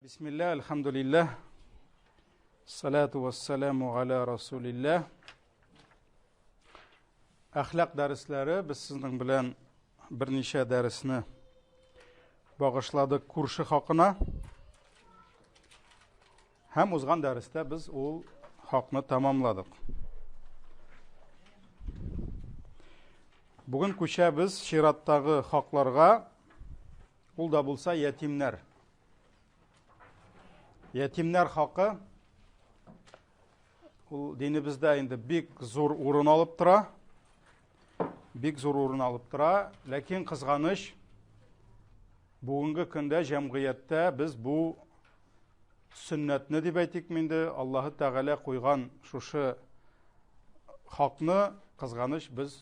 Бисмилла, альхамдулиллах, салату вассаламу аля расулиллах. Әхлак дәресләре без сезнең белән берничә дәресне багышладык күрше хакына. Һәм узган дәрестә без ул хакны тамамладык. Бүген күчәбез чираттагы хакларга. Ул да булса ятимнәр. Ятимнәр хакы ул динебездә инде бик зур урын алып тора. Бик зур урын алып тора. Ләкин кызганыч, бүгенге көндә җәмгыятьтә без бу сөннәтне дип әйтик инде, Аллаһы Тәгалә куйган шушы хакны кызганыч без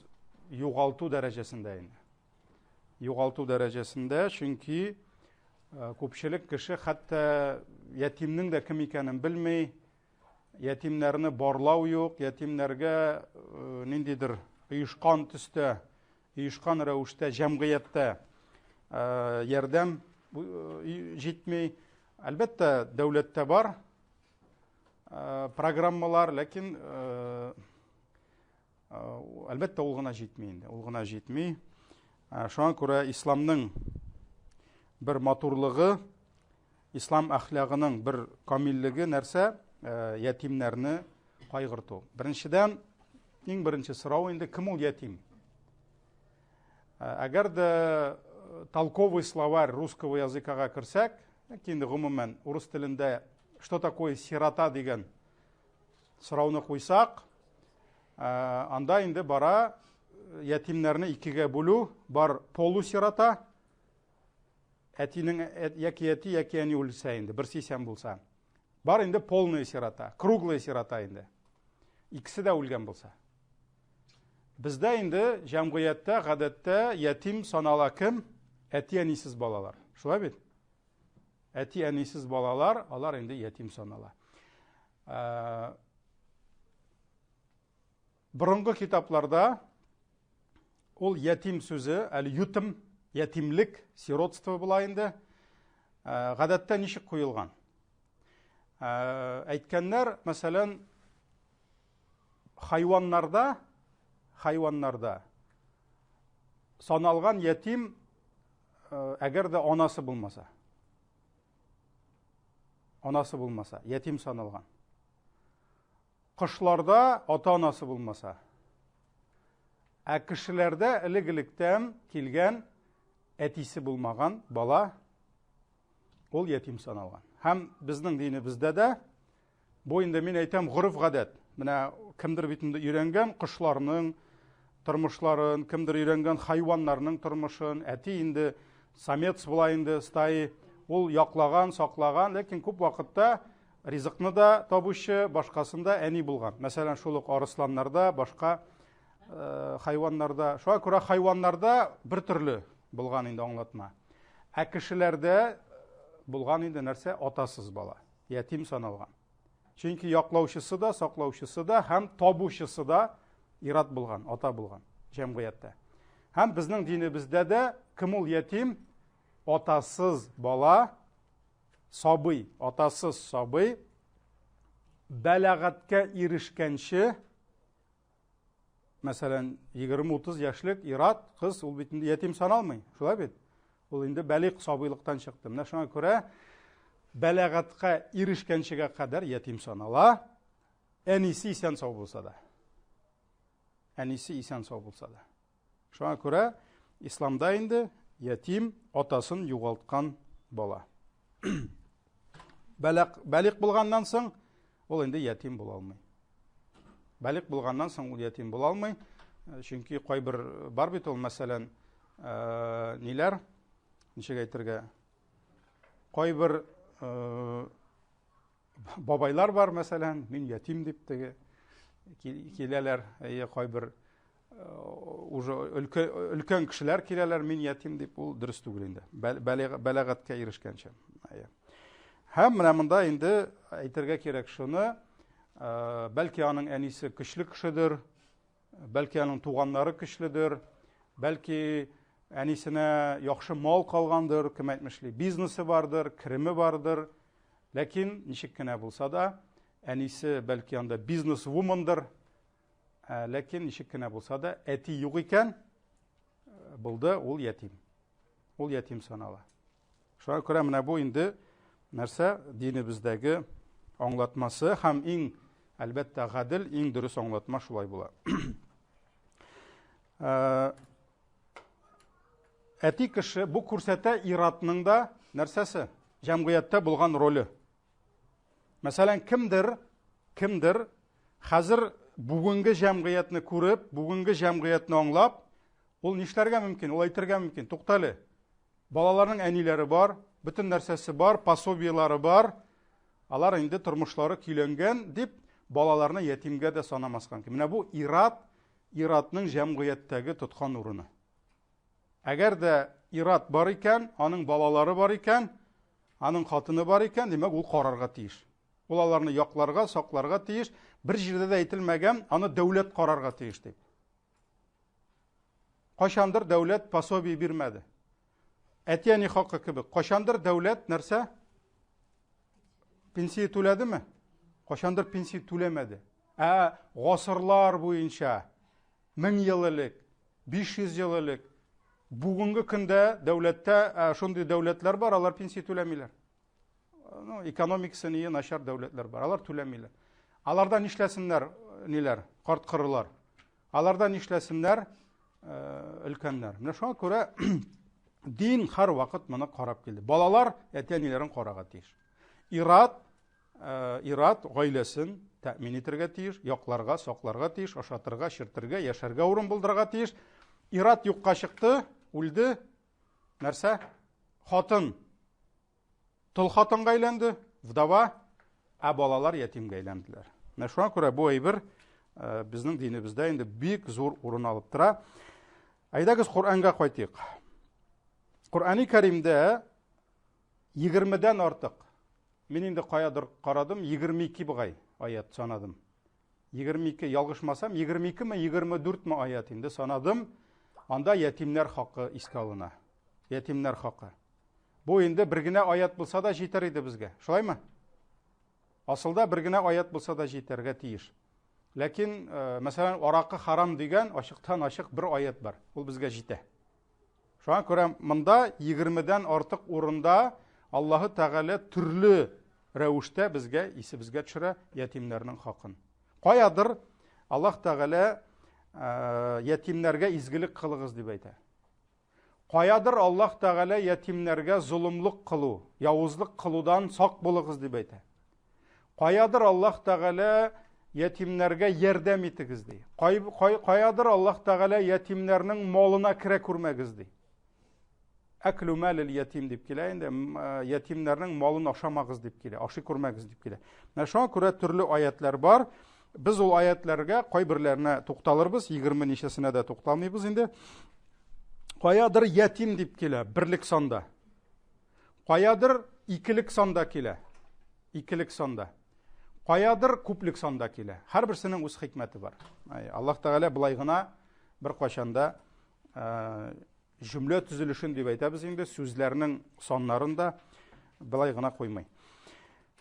югалту дәрәҗәсендә инде. Югалту дәрәҗәсендә, чөнки э, күпчелек кеше хәтта ятимнең дә кем икәнен белми, ятимнәрне барлау юк, ятимнәргә э, ниндидер оешкан төстә, оешкан рәвештә җәмгыятьтә э, ярдәм җитми. Әлбәттә, дәүләттә бар программалар, ләкин Әлбәттә, ул гына җитми инде, ул гына җитми. Шуңа күрә исламның бер матурлыгы, ислам әхлагының бер камиллеге нәрсә? Ятимнәрне кайгырту. Беренчедән, иң беренче сорау инде, кем ул ятим? Әгәр дә толковый словарь русского языкага керсәк, яки инде гомумән урыс телендә что такое сирота дигән сорауны куйсак, анда инде бара ятимнәрне икегә бүлү, бар полусирота, әтинең яки әти, яки әни үлсә инде, берсе исән булса. Бар инде полная сирота, круглая сирота инде. Икесе дә үлгән булса. Бездә инде җәмгыятьтә гадәттә ятим санала кем? Әти-әнисез балалар. Шулай бит? Әти-әнисез балалар, алар инде ятим санала. Ә, борынгы китапларда ул ятим сүзе, әле ютым, ятимлек, сиротство була инде. Ә, гадәттә ничек куелган? Ә, әйткәннәр, мәсәлән, хайваннарда, хайваннарда саналган ятим әгәр дә анасы булмаса. Анасы булмаса, ятим саналган. Кошларда ата-анасы булмаса. Ә кешеләрдә элек-электән килгән әтисе булмаган бала ул ятим саналган. Һәм безнең динебездә дә Бу инде мин әйтәм гореф-гадәт. Менә кемдер бит инде өйрәнгән кошларның тормышларын, кемдер өйрәнгән хайваннарның тормышын. Әти инде самец була инде стаи. Ул яклаган, саклаган, ләкин күп вакытта ризыкны да табучы, башкасын да әни булган. Мәсәлән, шул ук арысланнарда, башка э, хайваннарда. Шуңа күрә хайваннарда бер төрле булган инде аңлатма. Ә кешеләрдә булган инде нәрсә? Атасыз бала. Ятим саналган. Чөнки яклаучысы да, саклаучысы да һәм табучысы да ират булган, ата булган җәмгыятьтә. Һәм безнең динебездә дә кем ул ятим? Атасыз бала, сабый, атасыз сабый бәләгатькә ирешкәнче Мәсәлән, 20-30 яшьлек ир-ат, кыз, ул бит инде ятим саналмый, шулай бит? Ул инде бәлигъ сабыйлыктан чыкты. Менә шуңа күрә бәләгатькә ирешкәнчегә кадәр ятим санала, әнисе исән сау булса да. Әнисе исән сау булса да. Шуңа күрә исламда инде ятим атасын югалткан бала. Бәләк, бәлик булганнан соң ул инде ятим була алмый. Бәлик булганнан соң ул ятим була алмый. Э, чөнки кайбер бар бит ул, мәсәлән, э, ниләр, ничек әйтергә, кайбер э, бабайлар бар, мәсәлән, мин ятим дип теге киләләр, әйе, кайбер э, уже өлкән кешеләр киләләр, мин ятим дип, ул дөрес түгел инде. Бәләгатькә ирешкәнче. Әйе. Һәм менә монда инде әйтергә кирәк шуны, э, бәлки аның әнисе көчле кешедер, Бәлки аның туганнары көчледер, бәлки әнисенә яхшы мал калгандыр, кем әйтмешли, бизнесы бардыр, кереме бардыр. Ләкин ничек кенә булса да, әнисе бәлки анда бизнес-вумандыр, ләкин ничек кенә булса да, әти юк икән, булды, ул ятим. Ул ятим санала. Шуңа күрә менә бу инде нәрсә динебездәге аңлатмасы һәм иң, әлбәттә, гадел, иң дөрес аңлатма шулай була. Әти кеше бу күрсәтә иратның да нәрсәсе? Җәмгыятьтә булган роле. Мәсәлән, кемдер, кемдер хәзер бүгенге җәмгыятьне күреп, бүгенге җәмгыятьне аңлап, ул нишләргә мөмкин? Ул әйтергә мөмкин. Туктале. Балаларның әниләре бар, бөтен нәрсәсе бар, пособиелары бар. Алар инде тормышлары көйләнгән дип, балаларны ятимгә дә санамаска мөмкин. Менә бу ират, иратның җәмгыятьтәге тоткан урыны. Әгәр дә ират бар икән, аның балалары бар икән, аның хатыны бар икән, димәк, ул карарга тиеш. Ул аларны якларга, сакларга тиеш. Бер җирдә дә әйтелмәгән, аны дәүләт карарга тиеш дип. Кайчандыр дәүләт пособие бирмәде. Әти-әни хакы кебек. Кайчандыр дәүләт нәрсә? Пенсия түләдеме? Кайчандыр пенсия түләмәде. Ә гасырлар буенча, 1000 ел элек, 500 ел элек, бүгенге көндә дәүләттә шундый дәүләтләр бар, алар пенсия түләмиләр. Ну, экономикасы ние начар дәүләтләр бар, алар түләмиләр. Аларда нишләсеннәр, ниләр, карт кырылар. Аларда нишләсеннәр, өлкәннәр. Менә шуңа күрә дин һәрвакыт моны карап килде. Балалар әти-әниләрен карарга тиеш. Ират Ират гаиләсен тәэмин итәргә тиеш, якларга, сакларга тиеш, ашатырга, чиртергә, яшәргә урын булдырырга тиеш. Ират юкка чыкты, үлде. Нәрсә? Хатын тол хатынга әйләнде, вдова, ә балалар ятимгә әйләнделәр. Менә шуңа күрә бу әйбер безнең динебездә инде бик зур урын алып тора. Әйдәгез Коръәнгә кайтыйк. Коръәни Кәримдә 20-дән артык. Мин инде каядыр карадым, 22 бугай аят санадым. 22, ялгышмасам, 22 ме, 24 ме аят инде санадым. Анда ятимнәр хакы искә алына. Ятимнәр хакы. Бу инде бер генә аят булса да җитәр иде безгә. Шулаймы? Асылда бер генә аят булса да җитәргә тиеш. Ләкин, э, мәсәлән, аракы харам дигән ачыктан-ачык бер аят бар. Ул безгә җитә. Шуңа күрә монда 20-дән артык урында Аллаһы Тәгалә төрле рәвештә безгә исебезгә төшерә ятимнәрнең хакын. Каядыр Аллаһ Тәгалә ятимнәргә изгелек кылыгыз дип әйтә. Каядыр Аллаһ Тәгалә ятимнәргә золымлык кылу, явызлык кылудан сак булыгыз дип әйтә. Каядыр Аллаһ Тәгалә ятимнәргә ярдәм итегез ди. Кай, кай, каядыр Аллаһ Тәгалә ятимнәрнең малына керә күрмәгез ди. Әклү мәлил ятим дип килә инде, ятимнәрнең малын ашамагыз дип килә, ашый күрмәгез дип килә. Менә шуңа күрә төрле аятлар бар. Без ул аятларга кайберләренә тукталырбыз, 20 ничәсенә дә тукталмыйбыз инде. Каядыр ятим дип килә, берлек санда. Каядыр икелек санда килә. Икелек санда. Каядыр күплек санда килә. Һәрберсенең үз хикмәте бар. Аллаһ Тәгалә былай гына бер кайчанда җөмлә төзелешен дип әйтәбез инде, сүзләрнең саннарын да былай гына куймый.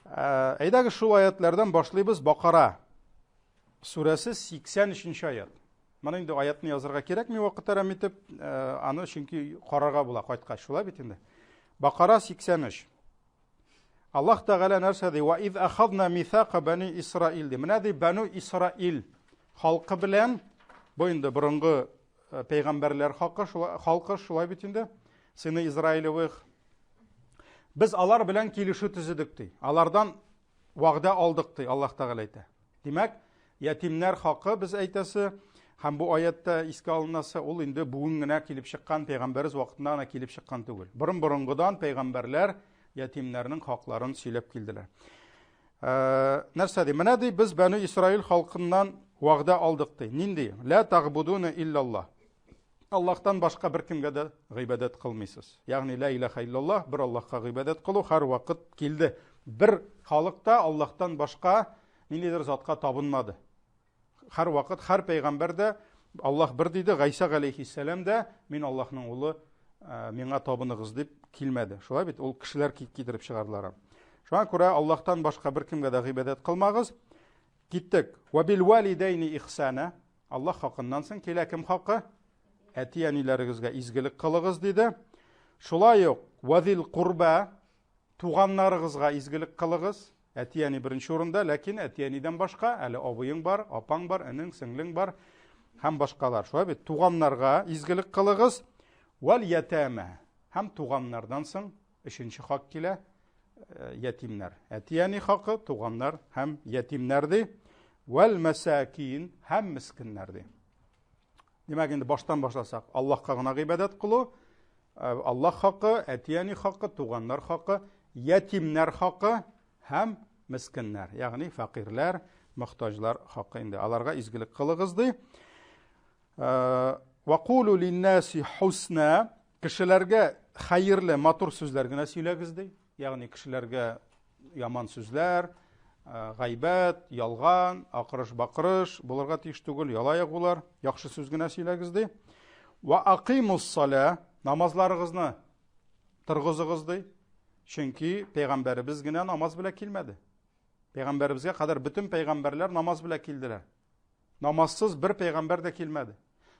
Әйдәгез шул аятлардан башлыйбыз. Бакара сүрәсе 83 аят. Моны инде аятны язырга кирәкми вакыт әрәм итеп, аны чөнки карарга була кайткач, шулай бит инде. Бакара 83. Аллаһ Тәгалә нәрсә ди? Ва из ахадна мисака бани Исраил ди. Менә ди Бану Исраил халкы белән бу инде борынгы пәйгамбәрләр халкы, шулай, халкы шулай бит инде. Сыны Израилевых. Без алар белән килешү төзедек ди. Алардан вәгъдә алдык ди, Аллаһ Тәгалә әйтә. Димәк, ятимнәр хакы без әйтәсе һәм бу аятта искә алынасы, ул инде бүген генә килеп чыккан, пәйгамбәребез вакытында гына килеп чыккан түгел. Борын-борынгыдан пәйгамбәрләр ятимнәрнең хакларын сөйләп килделәр. Нәрсә ди? Менә ди, без Бәну Исраил халкыннан вәгъдә алдык ди. Нинди? Ла тагбудуна иллаллаһ. Аллаһтан башка беркемгә дә гыйбадәт кылмыйсыз. Ягъни ла илаха иллаллаһ, бер Аллаһка гыйбадәт кылу һәрвакыт килде. Бер халык та Аллаһтан башка ниндидер затка табынмады. Һәрвакыт һәр пәйгамбәр дә Аллаһ бер диде, Гайсә галәйһиссәлам дә мин Аллаһның улы, миңа табыныгыз дип килмәде. Шулай бит, ул кешеләр китереп чыгардылар. Шуңа күрә Аллаһтан башка беркемгә дә гыйбадәт кылмагыз. Киттек. Ва бил валидайни ихсана. Аллаһ хакыннан соң килә кем хакы? Әти-әниләрегезгә изгелек кылыгыз, диде. Шулай ук вазил курба туганнарыгызга изгелек кылыгыз. Әти-әни беренче урында, ләкин әти-әнидән башка әле абыең бар, апаң бар, энең, сеңлең бар һәм башкалар. Шулай бит, туганнарга изгелек кылыгыз. Вәл ятама һәм туганнардан соң өченче хак килә, э, ятимнәр. Әти-әни хакы, туганнар һәм ятимнәр ди. Вәл мәсәкин һәм мескеннәр ди. Димәк, инде баштан башласак, Аллаһка гына гыйбадәт кылу, э, Аллаһ хакы, әти-әни хакы, туганнар хакы, ятимнәр хакы һәм мескеннәр, ягъни фәкыйрьләр, мохтаҗлар хакы инде. Аларга изгелек кылыгыз ди. Э, Вакулу линнаси хусна, кешеләргә хәерле, матур сүзләр генә сөйләгез ди. Ягъни кешеләргә яман сүзләр, э, гайбәт, ялган, акырыш-бакырыш булырга тиеш түгел, яла ягулар, яхшы сүз генә сөйләгез ди. Ва акимус салә, намазларыгызны торгызыгыз ди. Чөнки пәйгамбәребез генә намаз белән килмәде. Пәйгамбәребезгә кадәр бөтен пәйгамбәрләр намаз белән килделәр. Намазсыз бер пәйгамбәр дә килмәде.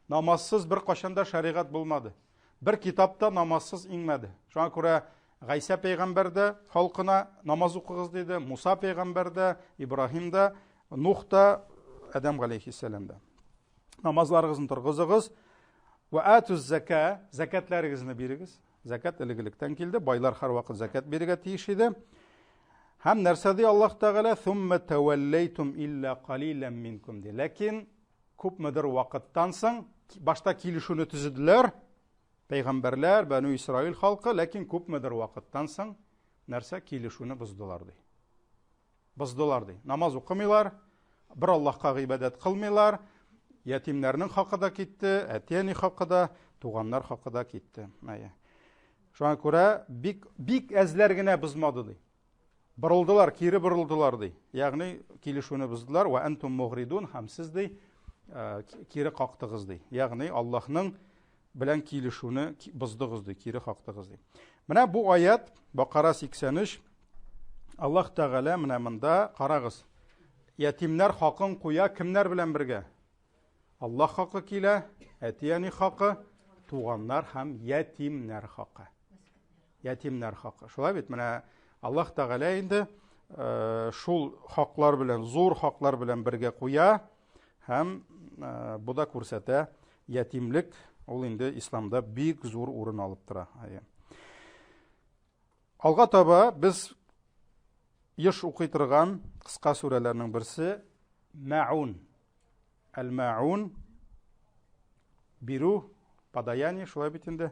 Намазсыз бер кашан да шәригать булмады. Бер китап та намазсыз иңмәде. Шуңа күрә Гайсә пәйгамбәр дә халкына намаз укыгыз диде, Муса пәйгамбәр дә, Ибраһим да, Нух та, Адәм галәйһиссәлам да. Намазларыгызны торгызыгыз. Ва атуз зака, закатларыгызны бирегез. Закат элек-электән килде. Байлар һәрвакыт закат бирергә тиеш иде. Һәм нәрсә ди Аллаһ Тәгалә? Сумма таваллайтум илля калилан минкум ди. Ләкин күпмедер вакыттан соң башта килешүне төзеделәр пәйгамбәрләр, Бәну Исраил халкы, ләкин күпмедер вакыттан соң нәрсә килешүне боздылар ди. Боздылар ди. Намаз укымыйлар, бер Аллаһка гыйбадәт кылмыйлар, ятимнәрнең хакы да китте, әти-әни хакы да, туганнар хакы да китте. Әйе. Шуңа күрә бик бик әзләр генә бозмады ди. Борылдылар, кире борылдылар ди. Ягъни килешүне боздылар, ва антум мугридун һәм сез ди э, кире кактыгыз ди. Ягъни Аллаһның белән килешүне боздыгыз ди, кире кактыгыз ди. Менә бу аят Бакара 83 Аллаһ Тәгалә менә монда карагыз. Ятимнәр хакын куя кемнәр белән бергә? Аллаһ хакы килә, әти-әни хакы, туганнар һәм ятимнәр хакы. Ятимнәр хакы. Шулай бит, менә Аллаһ Тәгалә инде э, шул хаклар белән, зур хаклар белән бергә куя һәм э, бу да күрсәтә ятимлек ул инде исламда бик зур урын алып тора. Алга таба без еш укый торган кыска сүрәләрнең берсе Мәун. Әл-Мәун бирү, подаяние, шулай бит инде.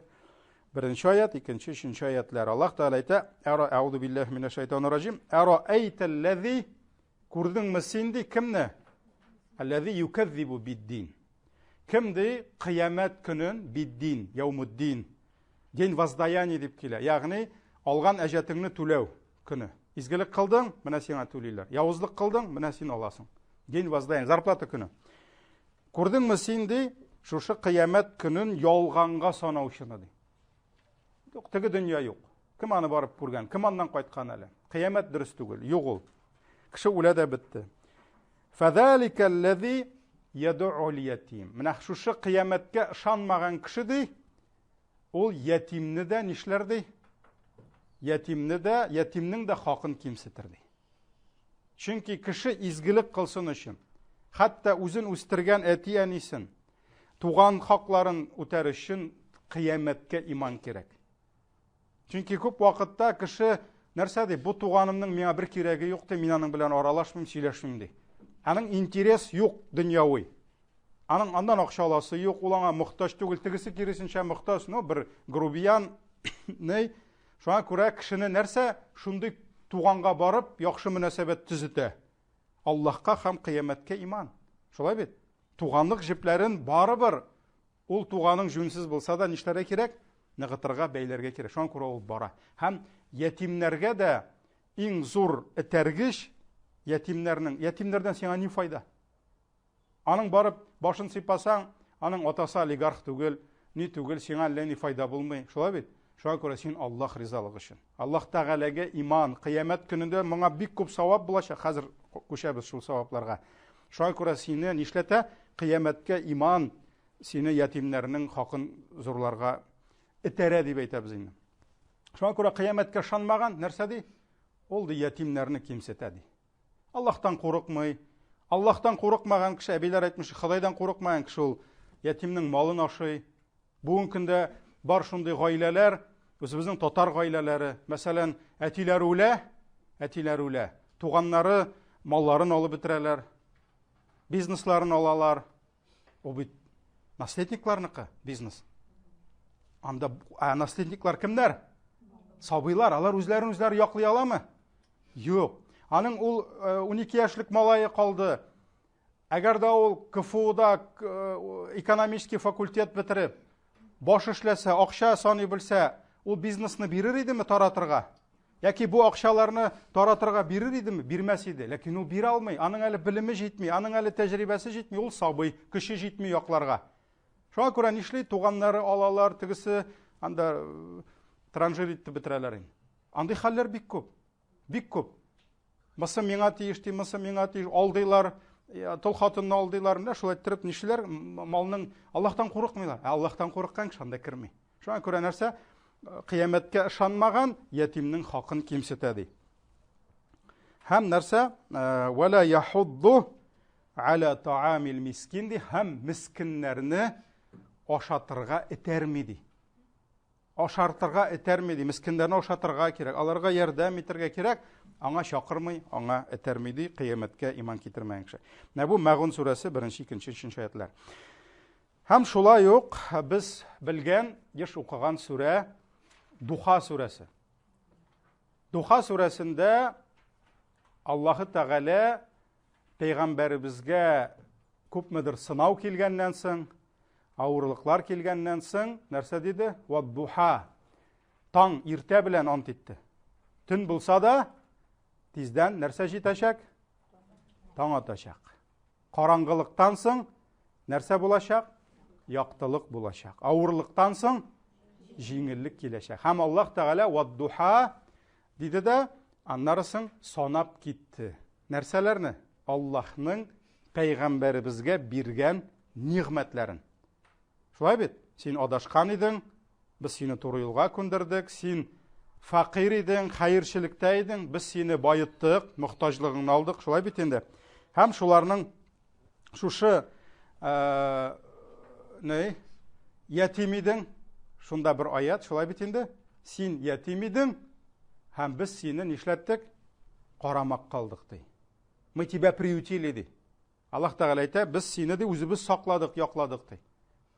Беренче аят, икенче, өченче аятлар. Аллаһ Тәгалә әйтә: "Ара аузу биллаһи минәш шайтанир раҗим. Ара әйтәлләзи күрдеңме син ди кемне? Әлләзи юкәззибу биддин. Кем ди кыямәт көнен биддин, яумуддин. День воздаяния дип килә. Ягъни алган әҗәтеңне түләү көне. Изгелек кылдың, менә сиңа түлиләр. Явызлык кылдың, менә син аласың. День воздаяния, зарплата көне. Күрдеңме син ди, шушы кыямәт көнен ялганга санаучыны ди. Юк, теге дөнья юк. Кем аны барып күргән? Кем аннан кайткан әле? Кыямәт дөрес түгел, юк ул. Кеше үлә дә бетте. Фәзаликәлләзи яду'ул ятим. Менә шушы кыямәткә ышанмаган кеше ди, ул ятимне дә нишләр ди? Ятимне дә, ятимнең дә хакын кимсетер ди. Чөнки кеше изгелек кылсын өчен, хәтта үзен үстергән әти-әнисен, туган хакларын үтәр өчен кыямәткә иман кирәк. Чөнки күп вакытта кеше нәрсә ди, бу туганымның миңа бер кирәге юк ди, мин аның белән аралашмыйм, сөйләшмим ди. Аның интерес юк дөньяви. Аның аннан акча аласы юк, ул аңа мохтаҗ түгел, тегесе киресенчә мохтаҗ, ну бер грубиян, ни. Шуңа күрә кешене нәрсә шундый туганга барып яхшы мөнәсәбәт төзетә? Аллаһка һәм кыямәткә иман. Шулай бит? Туганлык җепләрен барыбер ул туганың җүнсез булса да нишләргә кирәк? Ныгытырга, бәйләргә кирәк. Шуңа күрә ул бара. Һәм ятимнәргә дә иң зур этәргеч ятимнәрнең, ятимнәрдән сиңа ни файда? Аның барып башын сыйпасаң, аның атасы олигарх түгел, ни түгел, сиңа әллә ни файда булмый. Шулай бит? Шуңа күрә син Аллаһ ризалыгы өчен. Аллаһ Тәгаләгә иман, кыямәт көнендә моңа бик күп савап булачак. Хәзер күчәбез шул савапларга. Шуңа күрә сине нишләтә? Кыямәткә иман сине ятимнәрнең хакын зурларга этәрә дип әйтәбез инде. Шуңа күрә кыямәткә ышанмаган нәрсә ди? Ул ди ятимнәрне кимсетә ди. Аллаһтан курыкмый. Аллаһтан курыкмаган кеше, әбиләр әйтмешли, Ходайдан курыкмаган кеше ул ятимнең малын ашый. Бүгенге көндә бар шундый гаиләләр, үзебезнең татар гаиләләре, мәсәлән, әтиләре үлә, әтиләре үлә, туганнары малларын алып бетерәләр, бизнесларын алалар. Ул бит наследникларныкы бизнес. Анда ә наследниклар кемнәр? Сабыйлар, алар үзләрен үзләре яклый аламы? Юк. Аның ул 12 э, яшьлек малае калды. Әгәр дә ул КФУда э, экономический факультет бетереп, баш эшләсә, акча саный белсә, ул бизнесны бирер идеме таратырга? Яки бу акчаларны таратырга бирер идеме? Бирмәс иде. Ләкин ул бирә алмый. Аның әле белеме җитми, аның әле тәҗрибәсе җитми, ул сабый, көче җитми якларга. Шуңа күрә нишли? Туганнары алалар, тегесе анда э, транжир итеп бетерәләр инде. Андый хәлләр бик күп. Бик күп. Мысы миңа тиеш, ди, мысы миңа тиеш, алдыйлар, э, тол хатынны алдыйлар. Менә шулай иттереп нишлиләр? Малның Аллаһтан курыкмыйлар. Ә Аллаһтан курыккан кеше анда керми. Шуңа күрә нәрсә? Кыямәткә ышанмаган ятимнең хакын кимсетә ди. Һәм нәрсә? Вала яхудду аля таамил мискин ди һәм мискиннәрне ашатырга этәрми ди. Ашартырга этәрми ди. Мискиннәрне ашатырга кирәк, аларга ярдәм итәргә кирәк. Аңа чакырмый, аңа этәрми ди, кыямәткә иман китермәгән кеше. Менә бу Мәгун сүрәсе 1, 2, 3 аятлар. Һәм шулай ук без белгән, еш укыган сүрә Духа сүрәсе. Духа сүрәсендә Аллаһы Тәгалә пәйгамбәребезгә күпмедер сынау килгәннән соң, авырлыклар килгәннән соң, нәрсә диде? Ваддуха. Таң иртә белән ант итте. Төн булса да, тиздән нәрсә җитәчәк? Таң атачак. Караңгылыктан соң нәрсә булачак? Яктылык булачак. Авырлыктан соң җиңеллек киләчәк. Һәм Аллаһ Тәгалә ваддуха диде дә, аннары соң санап китте. Нәрсәләрне? Аллаһның пәйгамбәребезгә биргән нигъмәтләрен. Шулай бит? Син адашкан идең, без сине туры юлга күндердек, син фәкыйрь идең, хәерчелектә идең, без сине баеттык, мохтаҗлыгыңны алдык, шулай бит инде. Һәм шуларның шушы э, ни, ятим идең, шунда бер аят, шулай бит инде. Син ятим идең, һәм без сине нишләттек? Карамак калдык, ди. Мы тебя приютили, ди. Аллаһ Тәгалә әйтә, без сине ди үзебез сакладык, якладык ди.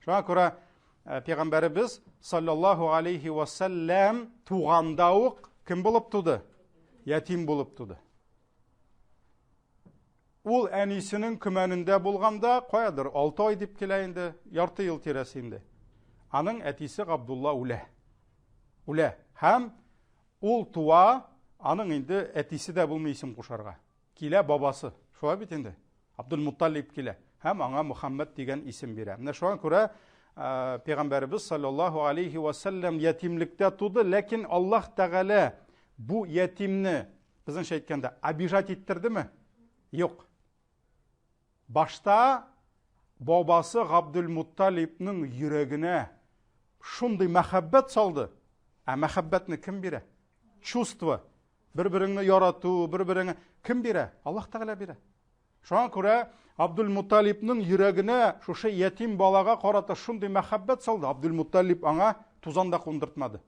Шуңа күрә э, пәйгамбәребез саллаллаһу алейхи ва саллям туганда ук кем булып туды? Ятим булып туды. Ул әнисенең көмәнендә булганда, каядыр 6 ай дип килә инде, ярты ел тирәсе инде. Аның әтисе Габдулла үлә. Үлә. Һәм ул туа, аның инде әтисе дә булмый исем кушарга. Килә бабасы. Шулай бит инде. Абдул-Мутталиб килә һәм аңа Мухаммад дигән исем бирә. Менә шуңа күрә э, пәйгамбәребез саллаллаһу алейхи ва саллям ятимлектә туды, ләкин Аллаһ Тәгалә бу ятимне, безнеңчә әйткәндә, обижать иттердеме? Юк. Башта бабасы Габдул-Мутталибның йөрәгенә шундый мәхәббәт салды. Ә мәхәббәтне кем бирә? Чувство. Бер-береңне ярату, бер-береңе кем бирә? Аллаһ Тәгалә бирә. Шуңа күрә Абдул-Мутталибның йөрәгенә шушы ятим балага карата шундый мәхәббәт салды. Абдул-Мутталиб аңа тузан да кундыртмады.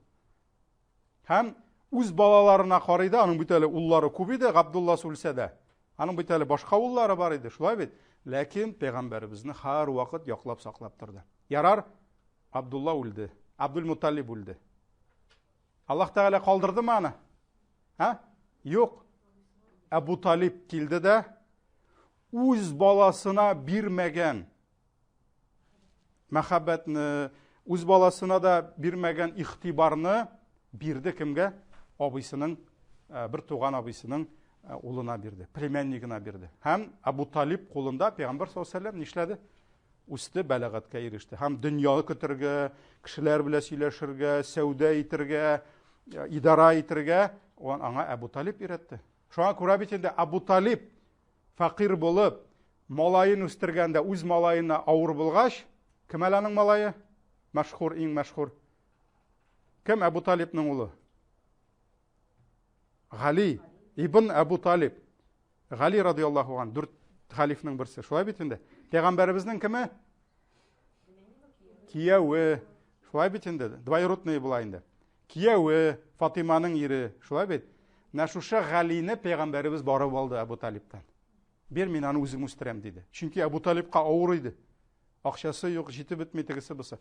Һәм үз балаларына карый да, аның бит әле уллары күп иде, Габдулласы үлсә дә. Аның бит әле башка уллары бар иде, шулай бит? Ләкин пәйгамбәребезне һәрвакыт яклап саклап торды. Ярар, Абдулла үлде, Абдул-Мутталиб үлде. Аллаһ Тәгалә калдырдымы аны? Һа? Юк. Әбу Талиб килде дә үз баласына бирмәгән мәхәббәтне, үз баласына да бирмәгән игътибарны бирде кемгә? Абыйсының, э, бер туган абыйсының э, улына бирде, племяннигына бирде. Һәм Әбу Талиб кулында Пәйгамбәр саллаллаһу алейһи нишләде? үсте, бәләгатькә иреште. Һәм дөнья көтергә, кешеләр белән сөйләшергә, сәүдә итергә, идара итергә аңа Әбу Талиб өйрәтте. Шуңа күрә бит инде Әбу Талиб фәкыйрь булып, малаен үстергәндә үз малаена авыр булгач, кем әле аның малае? Мәшһүр, иң мәшһүр. Кем Әбу Талибның улы? Гали ибн Әбу Талиб. Гали радиаллаһу ан, дүрт халифның берсе. Шулай бит инде. Пәйгамбәребезнең кеме? Кияве. Шулай бит инде. Двоюродный була инде. Кияве, Фатиманың ире. Шулай бит. Менә шушы Галине пәйгамбәребез барып алды Әбу Талибтан. Бир, мин аны үзем үстерәм, диде. Чөнки Әбу Талибка авыр иде. Акчасы юк, җитеп бетми тегесе бусы.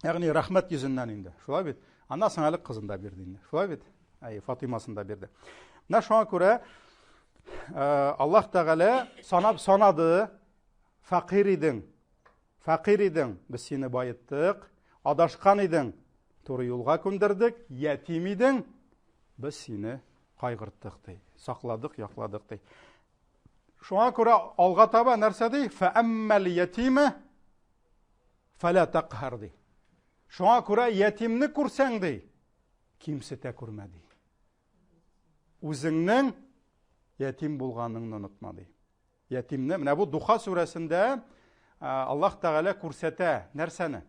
Ягъни рәхмәт йөзеннән инде. Шулай бит. Аннан соң әле кызын да бирде инде. Шулай бит? Әй, Фатимасын да бирде. Менә шуңа күрә э, Аллаһ Тәгалә санап санады, фәкыйрь идең. Фәкыйрь идең, без сине баеттык. Адашкан идең, туры юлга күндердек. Ятим идең, без сине кайгырттык ди. Сакладык, якладык ди. Шуңа күрә алга таба нәрсә ди? Фәәммәл ятиме фәлә тәкһәр ди. Шуңа күрә ятимне күрсәң ди, кимсетә күрмә ди. Үзеңнең ятим булганыңны онытма ди. Ятимне, менә бу Духа сүрәсендә Аллаһ Тәгалә күрсәтә нәрсәне?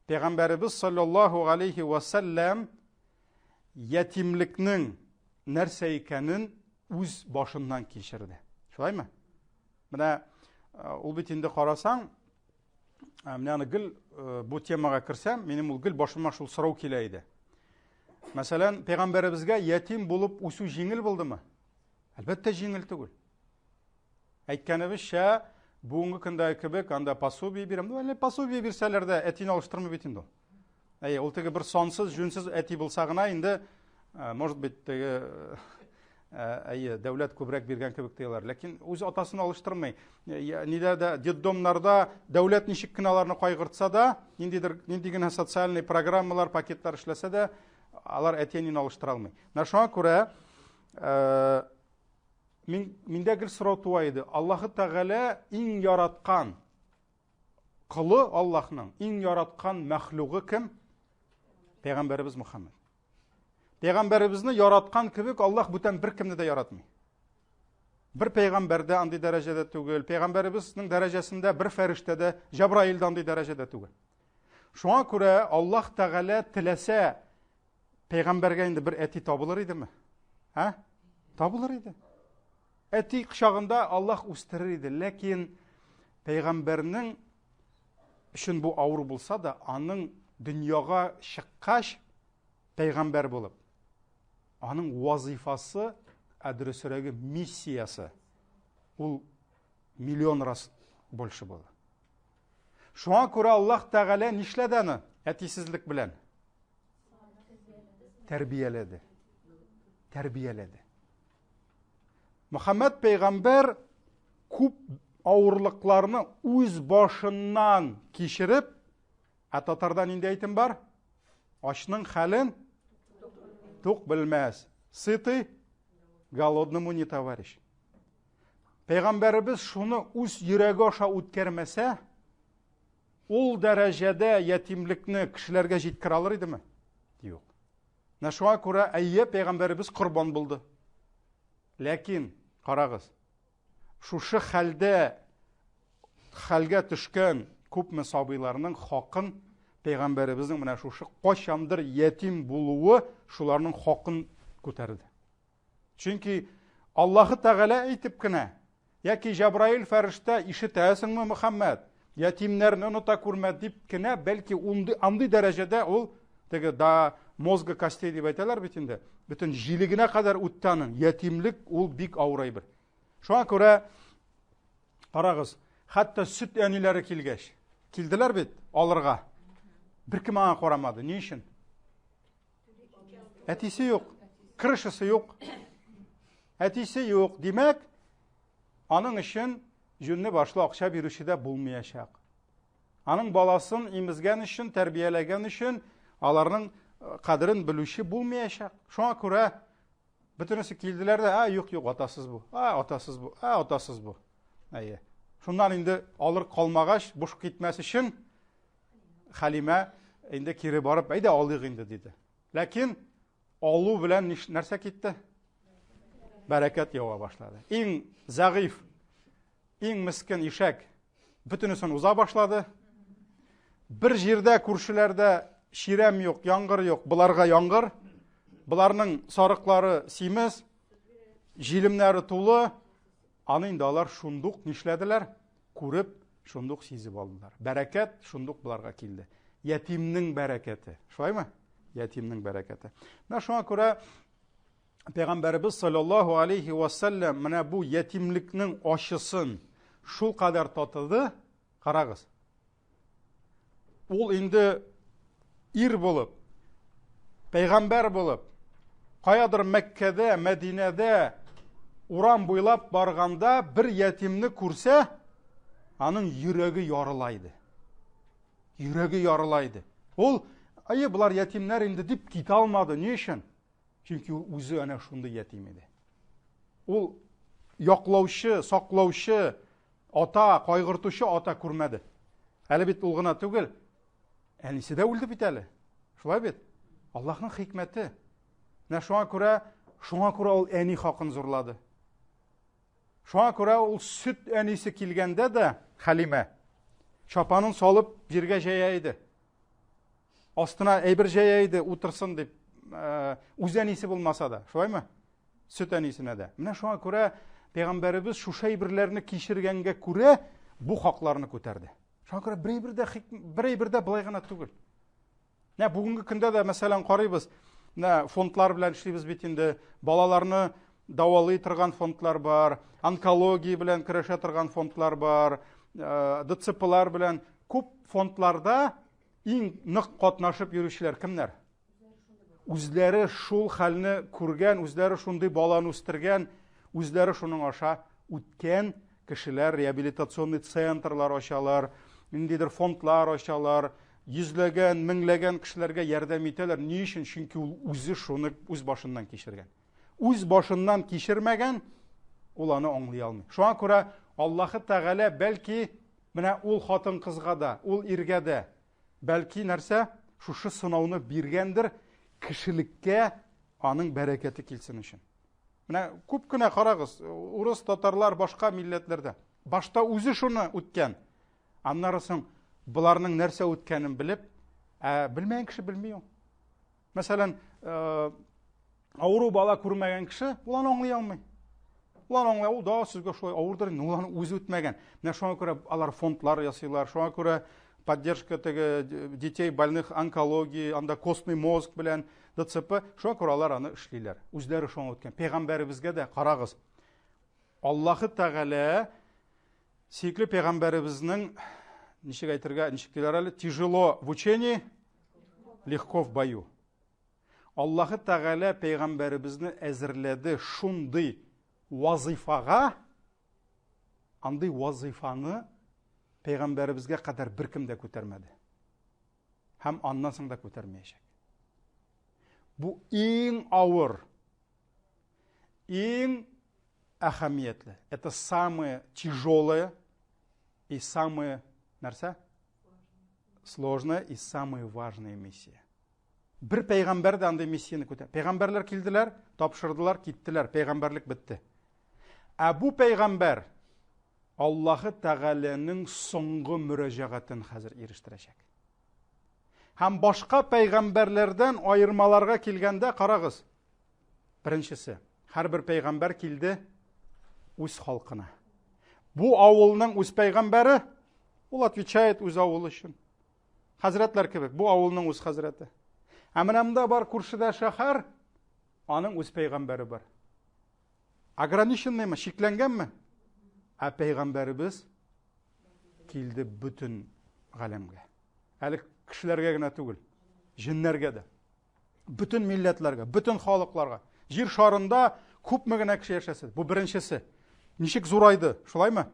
Пәйгамбәребез саллаллаһу алейхи ва сәлләм ятимлекнең нәрсә икәнен үз башыннан кичерде. Шулаймы? Менә ул бит инде карасаң, менә аны гел бу темага керсәм, минем ул гел башыма шул сорау килә иде. Мәсәлән, пәйгамбәребезгә ятим булып үсү җиңел булдымы? Әлбәттә, җиңел түгел. Әйткәнебезчә, бүгенге көндәге кебек анда пособие бирәм. Ну, әле пособие бирсәләр дә, әтине алыштырмый бит инде ул. Әйе, ул теге бер сансыз, җүнсез әти булса гына инде, э, может быть, теге э, әйе, дәүләт күбрәк биргән кебек тоелар. Ләкин үз атасын алыштырмый. Э, нидә дә детдомнарда дәүләт ничек кенә аларны кайгыртса да, ниндидер нинди генә социальный программалар, пакетлар эшләсә дә, алар әти-әнине алыштыра алмый. Менә шуңа күрә мин миндә гел сорау туа иде. Аллаһы Тәгалә иң яраткан колы Аллаһның иң яраткан мәхлугы кем? Пәйгамбәребез Мухаммад. Пәйгамбәребезне яраткан кебек Аллаһ бүтән беркемне дә яратмый. Бер пәйгамбәр дә андый дәрәҗәдә түгел, пәйгамбәребезнең дәрәҗәсендә бер фәрештә дә, Җабраил дә андый дәрәҗәдә түгел. Шуңа күрә Аллаһ Тәгалә теләсә Пәйгамбәргә инде бер әти табылыр идеме? Ә? Табылыр иде. Әти кочагында Аллаһ үстерер иде, ләкин пәйгамбәрнең өчен бу авыр булса да, аның дөньяга чыккач пәйгамбәр булып, аның вазифасы, ә дөресрәге миссиясе ул миллион раз больше булды. Шуңа күрә Аллаһ Тәгалә нишләде аны әтисезлек белән? Тәрбияләде. Тәрбияләде. Мөхәммәд пәйгамбәр күп авырлыкларны үз башыннан кичереп, ә татарда нинди әйтем бар? Ачның хәлен тук белмәс. Сытый голодному не товарищ. Пәйгамбәребез шуны үз йөрәге аша үткәрмәсә, ул дәрәҗәдә ятимлекне кешеләргә җиткерә алыр идеме? Юк. Менә шуңа күрә әйе, пәйгамбәребез корбан булды. Ләкин, карагыз, шушы хәлдә хәлгә төшкән күпме сабыйларның хакын пәйгамбәребезнең менә шушы кайчандыр ятим булуы шуларның хакын күтәрде. Чөнки Аллаһы Тәгалә әйтеп кенә, яки Җабраил фәрештә ишетәсеңме, Мөхәммәд, ятимнәрне оныта күрмә дип кенә, бәлки андый дәрәҗәдә ул теге да мозга костей дип әйтәләр бит инде, бөтен җилегенә кадәр үтте аның. Ятимлек ул бик авыр әйбер. Шуңа күрә карагыз, хәтта сөт әниләре килгәч, килделәр бит алырга. Беркем аңа карамады. Ни өчен? Әтисе юк, крышасы юк. Әтисе юк, димәк, аның өчен җүнле башлы акча бирүче дә булмаячак. Аның баласын имезгән өчен, тәрбияләгән өчен аларның э, кадерен белүче булмаячак. Шуңа күрә бөтенесе килделәр дә, а, юк, юк, атасыз бу. А, атасыз бу. А, атасыз бу. Әйе. Шуннан инде алыр калмагач, буш китмәс өчен Хәлимә инде кире барып, әйдә алыйк инде диде. Ләкин алу белән нәрсә китте? Бәрәкәт ява башлады. Иң зәгыйф, иң мескен ишәк бөтенесен уза башлады. Бер җирдә күршеләрдә чирәм юк, яңгыр юк, боларга яңгыр. Боларның сарыклары симез, җилемнәре тулы. Аны инде алар шундук нишләделәр? Күреп, шундук сизеп алдылар. Бәрәкәт шундук боларга килде. Ятимнең бәрәкәте. Шулаймы? Ятимнең бәрәкәте. Менә шуңа күрә Пәйгамбәребез саллаллаһу алейхи ва саллям менә бу ятимлекнең ачысын шул кадәр татыды, карагыз. Ул инде ир булып, пәйгамбәр булып, каядыр Мәккәдә, Мәдинәдә урам буйлап барганда бер ятимне күрсә, аның йөрәге ярыла иде. Йөрәге ярыла иде. Ул, әйе, болар ятимнәр инде дип китә алмады. Ни өчен? Чөнки ул үзе әнә шундый ятим иде. Ул яклаучы, саклаучы ата, кайгыртучы ата күрмәде. Әле бит ул гына түгел, әнисе дә үлде бит әле. Шулай бит? Аллаһның хикмәте. Менә шуңа күрә, шуңа күрә ул әни хакын зурлады. Шуңа күрә ул сөт әнисе килгәндә дә Хәлимә чапанын салып җиргә җәя иде. Астына әйбер җәя иде, утырсын дип, э, үз әнисе булмаса да, шулаймы? Сөт әнисенә дә. Менә шуңа күрә пәйгамбәребез шушы әйберләрне кичергәнгә күрә бу хакларны күтәрде. Шуңа күрә бер әйбер дә бер әйбер дә былай гына түгел. Менә бүгенге көндә дә, мәсәлән, карыйбыз, менә фондлар белән эшлибез бит инде, балаларны дәвалый торган фондлар бар, онкология белән көрәшә торган фондлар бар, э, ДЦПлар белән күп фондларда иң нык катнашып йөрүчеләр кемнәр? Үзләре шул хәлне күргән, үзләре шундый баланы үстергән, үзләре шуның аша үткән кешеләр реабилитационный центрлар ачалар, ниндидер фондлар ачалар, йөзләгән, меңләгән кешеләргә ярдәм итәләр. Ни өчен? Чөнки ул үзе шуны үз башыннан кичергән. Үз башыннан кичермәгән, ул аны аңлый алмый. Шуңа күрә Аллаһы Тәгалә бәлки менә ул хатын-кызга да, ул иргә дә бәлки нәрсә шушы сынауны биргәндер кешелеккә аның бәрәкәте килсен өчен. Менә күп кенә карагыз, урыс, татарлар, башка милләтләрдә. Башта үзе шуны үткән. Аннары соң боларның нәрсә үткәнен белеп, ә белмәгән кеше белми ул. Мәсәлән, э, авыру бала күрмәгән кеше ул аны аңлый алмый. Ул аны аңлый, ул да сезгә шулай авырдыр инде, ул аны үзе үтмәгән. Менә шуңа күрә алар фондлар ясыйлар, шуңа күрә поддержка теге детей больных онкологией, анда костный мозг белән ДЦП, шуңа күрә алар аны эшлиләр. Үзләре шуңа үткән. Пәйгамбәребезгә дә карагыз. Аллаһы Тәгалә сөекле пәйгамбәребезнең ничек әйтергә, ничек диләр әле, тяжело в учении, легко в бою. Аллаһы Тәгалә пәйгамбәребезне әзерләде шундый вазыйфага, андый вазыйфаны пәйгамбәребезгә кадәр беркем дә күтәрмәде. Һәм аннан соң да күтәрмәячәк. Бу иң авыр, иң әһәмиятле. Это самое тяжелое и самое нәрсә? Сложная и самая важная миссия. Бер пәйгамбәр дә андый миссияне көтә. Пәйгамбәрләр килделәр, тапшырдылар, киттеләр, пәйгамбәрлек бетте. Ә бу пәйгамбәр Аллаһы Тәгаләнең соңгы мөрәҗәгатен хәзер ирештерәчәк. Һәм башка пәйгамбәрләрдән аермаларга килгәндә карагыз. Беренчесе, һәрбер пәйгамбәр килде үз халкына. Бу авылның үз пәйгамбәре, ул отвечает үз авылы өчен. Хәзрәтләр кебек, бу авылның үз хәзрәте. Ә менә монда бар күршедә шәһәр, аның үз пәйгамбәре бар. Ограниченныймы, чикләнгәнме? Ә пәйгамбәребез килде бөтен галәмгә. Әле кешеләргә генә түгел, җеннәргә дә. Бөтен милләтләргә, бөтен халыкларга. Җир шарында күпме генә кеше яшәсен. Бу беренчесе. Ничек зурайды, шулаймы?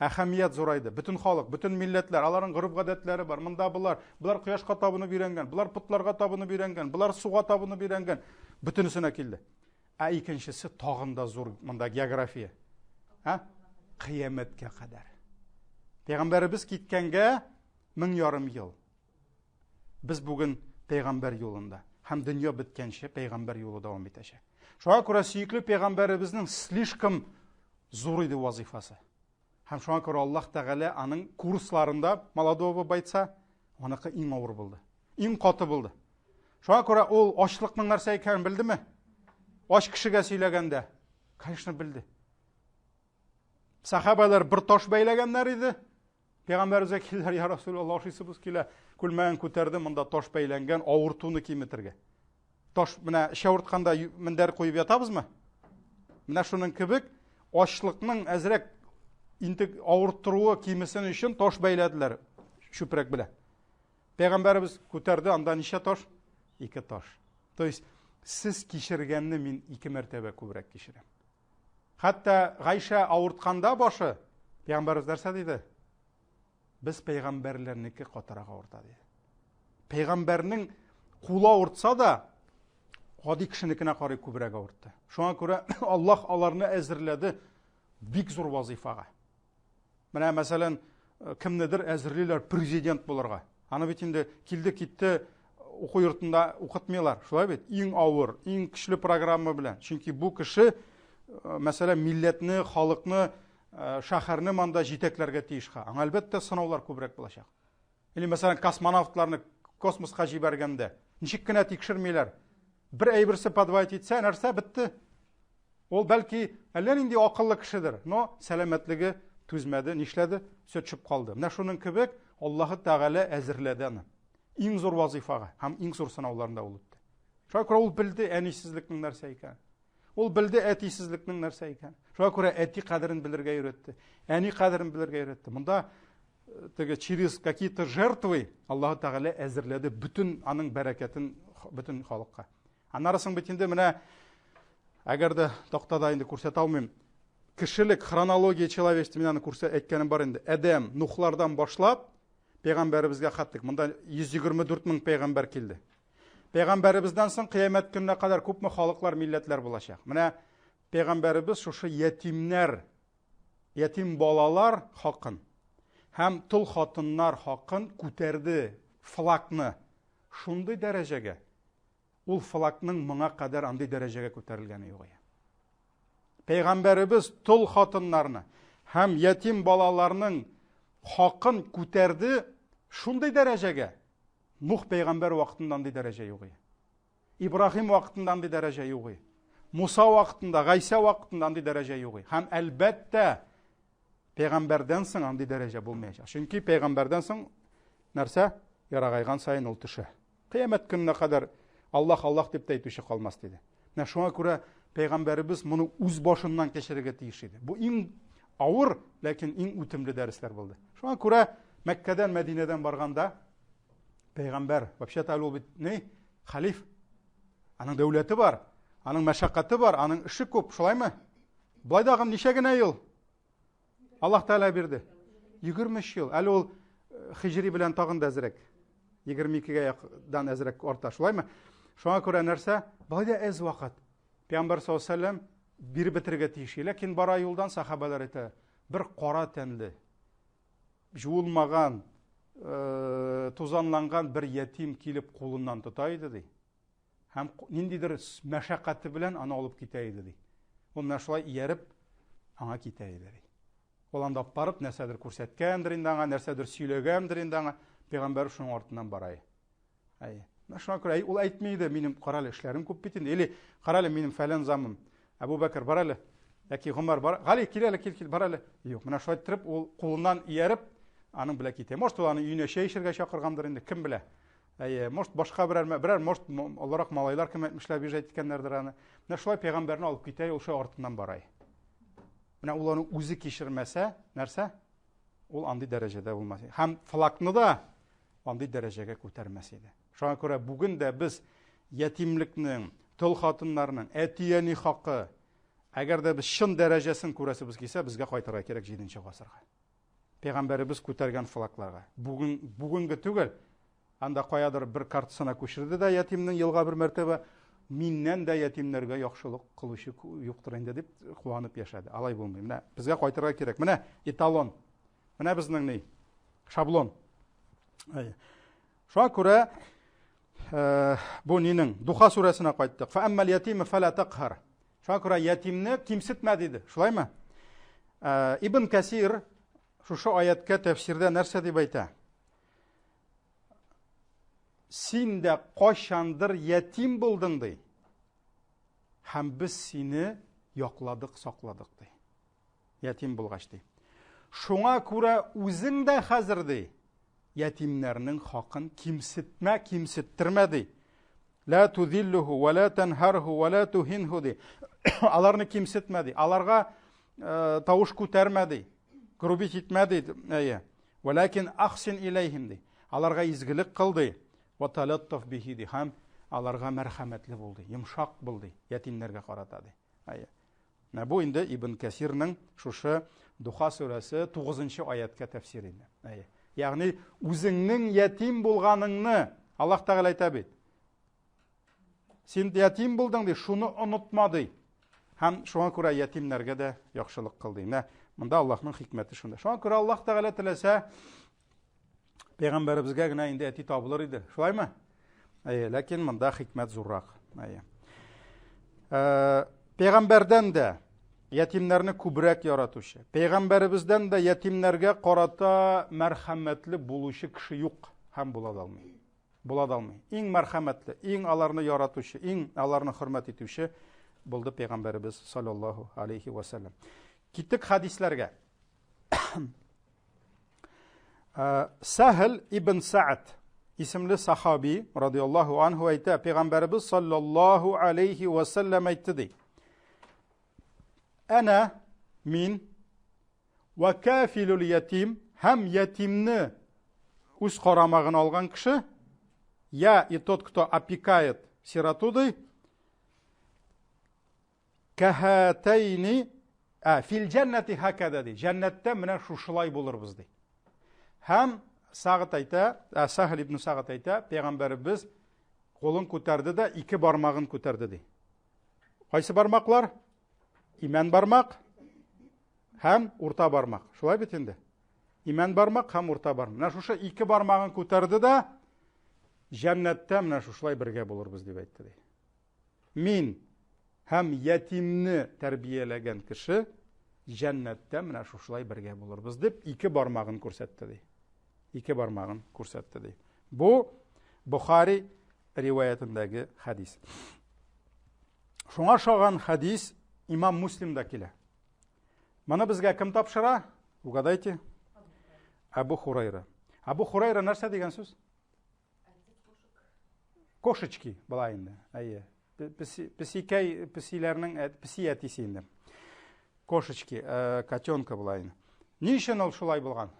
Әһәмият зурайды. Бөтен халык, бөтен милләтләр, аларның гореф-гадәтләре бар. Монда болар, болар кояшка табынып өйрәнгән, болар потларга табынып өйрәнгән, болар суга табынып өйрәнгән. Бөтенесенә килде. Ә икенчесе тагын да зур монда география. Ә? Кыямәткә кадәр. Пәйгамбәребез киткәнгә 1500 ел. Без бүген пәйгамбәр юлында һәм дөнья беткәнче пәйгамбәр юлы дәвам итәчәк. Шуңа күрә сөекле пәйгамбәребезнең слишком зур иде вазифасы. Һәм шуңа күрә Аллаһ Тәгалә аның курсларында молодого бойца аныкы иң авыр булды. Иң каты булды. Шуңа күрә ул ачлыкның нәрсә икәнен белдеме? Ач кешегә сөйләгәндә, конечно, белде. Сахабалар бер таш бәйләгәннәр иде. Пәйгамбәребезгә килделәр, я Расулаллаһ, ашыйсыбыз килә. Күлмәген күтәрде, монда таш бәйләнгән, авыртуны киметергә. Таш менә эч авыртканда мендәр куеп ятабызмы? Менә шуның кебек ачлыкның әзрәк интек авырттыруы кимесен өчен таш бәйләделәр чүпрәк белән. Пәйгамбәребез күтәрде, анда ничә таш? Ике таш. То есть сез кичергәнне мин ике мәртәбә күбрәк кичерәм. Хәтта Гайшә авыртканда башы, пәйгамбәребез нәрсә диде? Без пәйгамбәрләрнеке катырак авырта диде. Пәйгамбәрнең кулы авыртса да, гади кешенекенә карый күбрәк авыртты. Шуңа күрә Аллаһ аларны әзерләде бик зур вазифага. Менә мәсәлән, э, кемнедер әзерлиләр президент булырга. Аны бит инде килде китте уку йортында укытмыйлар. Шулай бит? Иң авыр, иң көчле программа белән. Чөнки бу кеше, э, мәсәлән, милләтне, халыкны, э, шәһәрне монда җитәкләргә тиеш. Аңа әлбәттә сынаулар күбрәк булачак. Или мәсәлән, космонавтларны космоска җибәргәндә ничек кенә тикшермиләр. Бер әйберсе подводить итсә, нәрсә бетте? Ул бәлки әллә нинди акыллы кешедер, но сәламәтлеге түзмәде, нишләде? Все төшеп калды. Менә шуның кебек Аллаһы Тәгалә әзерләде аны. Иң зур вазифага һәм иң зур сынауларында ул үтте. Шуңа күрә ул белде әнисезлекнең нәрсә икәнен. Ул белде әтисезлекнең нәрсә икәнен. Шуңа күрә әти кадерен белергә өйрәтте. Әни кадерен белергә өйрәтте. Монда э, теге через какие-то жертвы Аллаһы Тәгалә әзерләде бөтен аның бәрәкәтен бөтен халыкка. Аннары соң бит инде менә әгәр дә тактада инде күрсәтә алмыйм. Кешелек хронология человечества мин аны күрсә әйткәнем бар инде. Адәм, Нухлардан башлап пәйгамбәребезгә хаттык. Монда 124 мең пәйгамбәр килде. Пәйгамбәребездән соң кыямәт көненә кадәр күпме халыклар, милләтләр булачак. Менә пәйгамбәребез шушы ятимнәр, ятим балалар хакын һәм тол хатыннар хакын күтәрде флагны шундый дәрәҗәгә. Ул флагның моңа кадәр андый дәрәҗәгә күтәрелгәне юк иде. Пәйгамбәребез тол хатыннарны һәм ятим балаларның хакын күтәрде шундый дәрәҗәгә. Нух пәйгамбәр вакытында андый дәрәҗә юк иде. Ибраһим вакытында андый дәрәҗә юк иде. Муса вакытында, Гайсә вакытында андый дәрәҗә юк иде. Һәм әлбәттә, пәйгамбәрдән соң андый дәрәҗә булмаячак. Чөнки пәйгамбәрдән соң нәрсә? Ярагайган саен ул төшә. Кыямәт көненә кадәр Аллаһ, Аллаһ дип тә әйтүче калмас диде. Менә шуңа күрә пәйгамбәребез моны үз башыннан кичерергә тиеш иде. Бу иң авыр, ләкин иң үтемле дәресләр булды. Шуңа күрә Мәккәдән Мәдинәдән барганда пәйгамбәр, вообще-то әле ул бит ни? Халиф. Аның дәүләте бар, аның мәшәкате бар, аның эше күп, шулаймы? Болай дагы ничә генә ел? Аллаһ Тәгалә бирде. 23 ел. Әле ул э, хиҗри белән тагын да әзрәк. 22-гә якдан әзрәк арта, шулаймы? Шуңа күрә нәрсә? Болай да әз вакыт. Пәйгамбәр саллаллаһу алейһи вәсәлләм биреп бетерергә тиеш. Ләкин бара юлдан сахабалар әйтә, бер кара тәнле, жуылмаган, э, тузанланган бер ятим килеп кулыннан тота иде ди. Һәм ниндидер мәшәкате белән аны алып китә иде ди. Ул менә шулай ияреп аңа китә иде ди. Ул анда барып нәрсәдер күрсәткәндер инде аңа, нәрсәдер сөйләгәндер инде аңа. Пәйгамбәр шуның артыннан бара. Әй. Менә шуңа күрә ул әйтми иде, минем карале эшләрем күп бит инде. Или карале минем фәлән замым. Әбу Бәкер бар әле. Яки Гомәр бар. Гали кил әле, кил, кил, бар әле. Юк, менә шулай иттереп ул кулыннан ияреп аның белән китә. Может, ул аны өенә чәй эчәргә чакыргандыр инде, кем белә. Әйе, может, башка берәр, берәр, может, олырак малайлар кем әйтмешләр, биржә иткәннәрдер аны. Менә шулай пәйгамбәрне алып китә, ул шулай артыннан бара. Менә ул аны үзе кичермәсә, нәрсә? Ул андый дәрәҗәдә булмас. Һәм флагны да андый дәрәҗәгә күтәрмәс иде. Шуңа күрә бүген дә без ятимлекнең, тол хатыннарның, әти-әни хакы, әгәр дә без чын дәрәҗәсен күрәсебез килсә, безгә кайтырга кирәк 7 гасырга. Пәйгамбәребез күтәргән флагларга. Бүген бүгенге түгел, анда каядыр бер картасына күчерде дә ятимнең елга бер мәртәбә миннән дә ятимнәргә яхшылык кылучы юктыр инде дип куанып яшәде. Алай булмый. Менә безгә кайтырга кирәк. Менә эталон. Менә безнең ни? Шаблон. Әйе. Шуңа күрә э, бу нинең Духа сүрәсенә кайттык. Фа аммал ятима фала тaqhar. Шуңа күрә ятимне кимсетмә диде. Шулаймы? Э, Ибн Касир шушы аяткә тәфсирдә нәрсә дип әйтә? Син дә кайчандыр ятим булдың ди. Һәм без сине якладык, сакладык ди. Ятим булгач ди. Шуңа күрә үзең дә хәзер ди, ятимнәрнең хакын кимсетмә, кимсеттермә ди. Ла тузиллуху ва ла танхарху ва ла тухинху ди. Аларны кимсетмә ди. Аларга э, тавыш күтәрмә ди. Грубить итмә ди. Әйе. Вәләкин ахсин иләйһим ди. Аларга изгелек кыл ди. Ва талаттаф бихи ди. Һәм аларга мәрхәмәтле бул ди. Йомшак бул ди. Ятимнәргә карата ди. Әйе. Менә бу инде Ибн Кәсирнең шушы Духа сүрәсе 9 аяткә тәфсир инде. Әйе. Ягъни үзеңнең ятим булганыңны Аллаһ Тәгалә әйтә бит. Син ятим булдың ди, шуны онытма ди. Һәм шуңа күрә ятимнәргә дә яхшылык кыл ди. Менә монда Аллаһның хикмәте шунда. Шуңа күрә Аллаһ Тәгалә теләсә, пәйгамбәребезгә генә инде әти табылыр иде. Шулаймы? Әйе, ләкин монда хикмәт зуррак. Әйе. Э, пәйгамбәрдән дә ятимнәрне күбрәк яратучы, пәйгамбәребездән дә ятимнәргә карата мәрхәмәтле булучы кеше юк һәм була да алмый. Була да алмый. Иң мәрхәмәтле, иң аларны яратучы, иң аларны хөрмәт итүче булды пәйгамбәребез саллаллаһу алейхи ва саллям. Киттек хадисләргә. Э, Сәһл ибн Сa'д исемле сахаби радиаллаһу анһу әйтә, пәйгамбәребез саллаллаһу алейхи ва саллям әйтте ди. Әнә мин Вә кафилул ятим һәм ятимне үз карамагына алган кеше, я и тот, кто опекает сироту, ди, кәһәтәйни, ә, фил җәннәти хакәдә, ди, җәннәттә менә шушылай булырбыз, ди. Һәм Сагат әйтә, ә, Сахл ибн Сагат әйтә, пәйгамбәребез кулын күтәрде дә ике бармагын күтәрде, ди. Кайсы бармаклар? Имән бармак һәм урта бармак. Шулай бит инде. Имән бармак һәм урта бармак. Менә шушы ике бармагын күтәрде дә, җәннәттә менә шушылай бергә булырбыз дип әйтте ди. Мин һәм ятимне тәрбияләгән кеше җәннәттә менә шушылай бергә булырбыз дип ике бармагын күрсәтте ди. Ике бармагын күрсәтте ди. Бу Бухари риваятендәге хәдис. Шуңа ошаган хәдис Имам Муслимда килә. Моны безгә кем тапшыра? Угадайте. Әбу Хурайра. Әбу Хурайра нәрсә дигән сүз? Кошечки була инде. Әйе. Песикәй, песиләрнең песи әтисе инде. Кошечки, э, котенка була инде. Ни өчен ул шулай булган?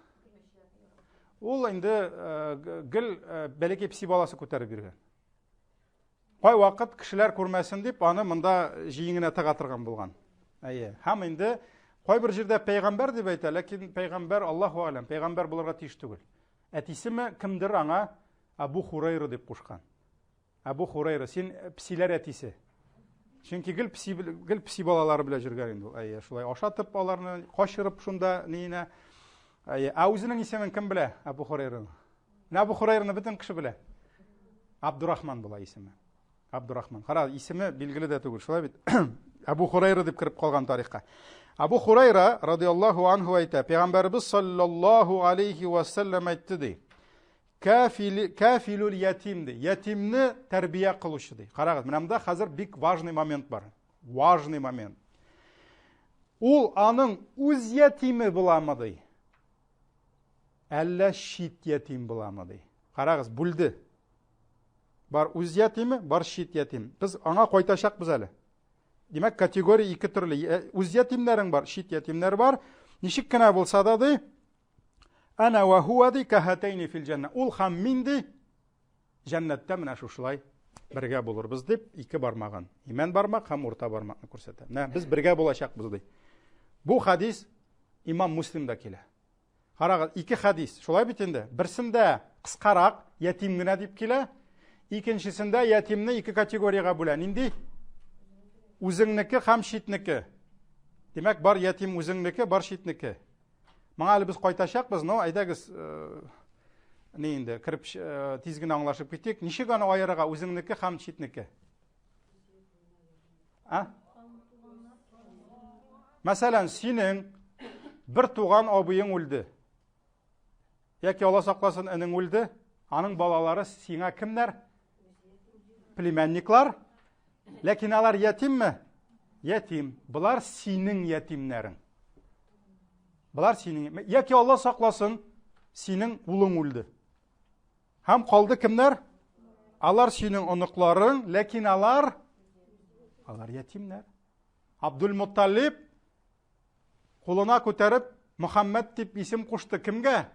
Ул инде э, гел э, бәләкәй песи баласы күтәреп йөргән. Кайвакыт кешеләр күрмәсен дип, аны монда җиеңенә тыга торган булган. Әйе. Һәм инде кайбер җирдә пәйгамбәр дип әйтә, ләкин пәйгамбәр Аллаһу алям, пәйгамбәр булырга тиеш түгел. Әтисеме кемдер аңа Абу Хурайра дип кушкан. Абу Хурайра, син песиләр әтисе. Чөнки гел песи гел песи балалары белән йөргән инде ул. Әйе, шулай ашатып аларны, качырып шунда ниенә. Әйе, ә үзенең исемен кем белә Абу Хурайраның? Менә Абу Хурайраны бөтен кеше белә. Абдурахман була исеме. Абдурахман. Кара, исеме билгеле дә түгел, шулай бит. Абу Хурайра дип кереп калган тарихка. Абу Хурайра радиаллаһу анһу әйтә, Пәйгамбәребез саллаллаһу алейхи ва саллям әйтте ди. Кафилул ятим ди. Ятимне тәрбия кылучы ди. Карагыз, менә монда хәзер бик важный момент бар. Важный момент. Ул аның үз ятиме буламы ди? Әллә чит ятим буламы ди. Карагыз, бүлде. Бар үз ятиме, бар чит ятим. Без аңа кайтачакбыз әле. Димәк, категория ике төрле. Э, үз ятимнәрең бар, чит ятимнәр бар. Ничек кенә булса да ди, Әнә вә хуа ди кәһәтәйни фил җәннә. Ул һәм мин ди җәннәттә менә шушылай бергә булырбыз дип ике бармагын, имән бармак һәм урта бармакны күрсәтә. Менә без бергә булачакбыз ди. Бу хадис Имам Муслимда килә. Карагыз, ике хадис. Шулай бит инде. Берсендә кыскарак, ятим генә дип килә. Икенчесендә ятимне ике категориягә бүлә. Нинди? Үзеңнеке һәм читнеке. Димәк, бар ятим үзеңнеке, бар читнеке. Моңа әле без кайтачакбыз, но әйдәгез, э, ни инде, кереп э, тиз генә аңлашып китик. Ничек аны аерырга, үзеңнеке һәм читнеке? А? Мәсәлән, синең бер туган абыең үлде. Яки Алла сакласын, энең үлде. Аның балалары сиңа кемнәр? Племянниклар. Ләкин алар ятимме? Ятим. Болар синең ятимнәрең. Болар синең. Яки Алла сакласын, синең улың үлде. Һәм калды кемнәр? Алар синең оныкларың, ләкин алар алар ятимнәр. Абдул Мутталиб кулына күтәреп Мөхәммәд дип исем кушты кемгә?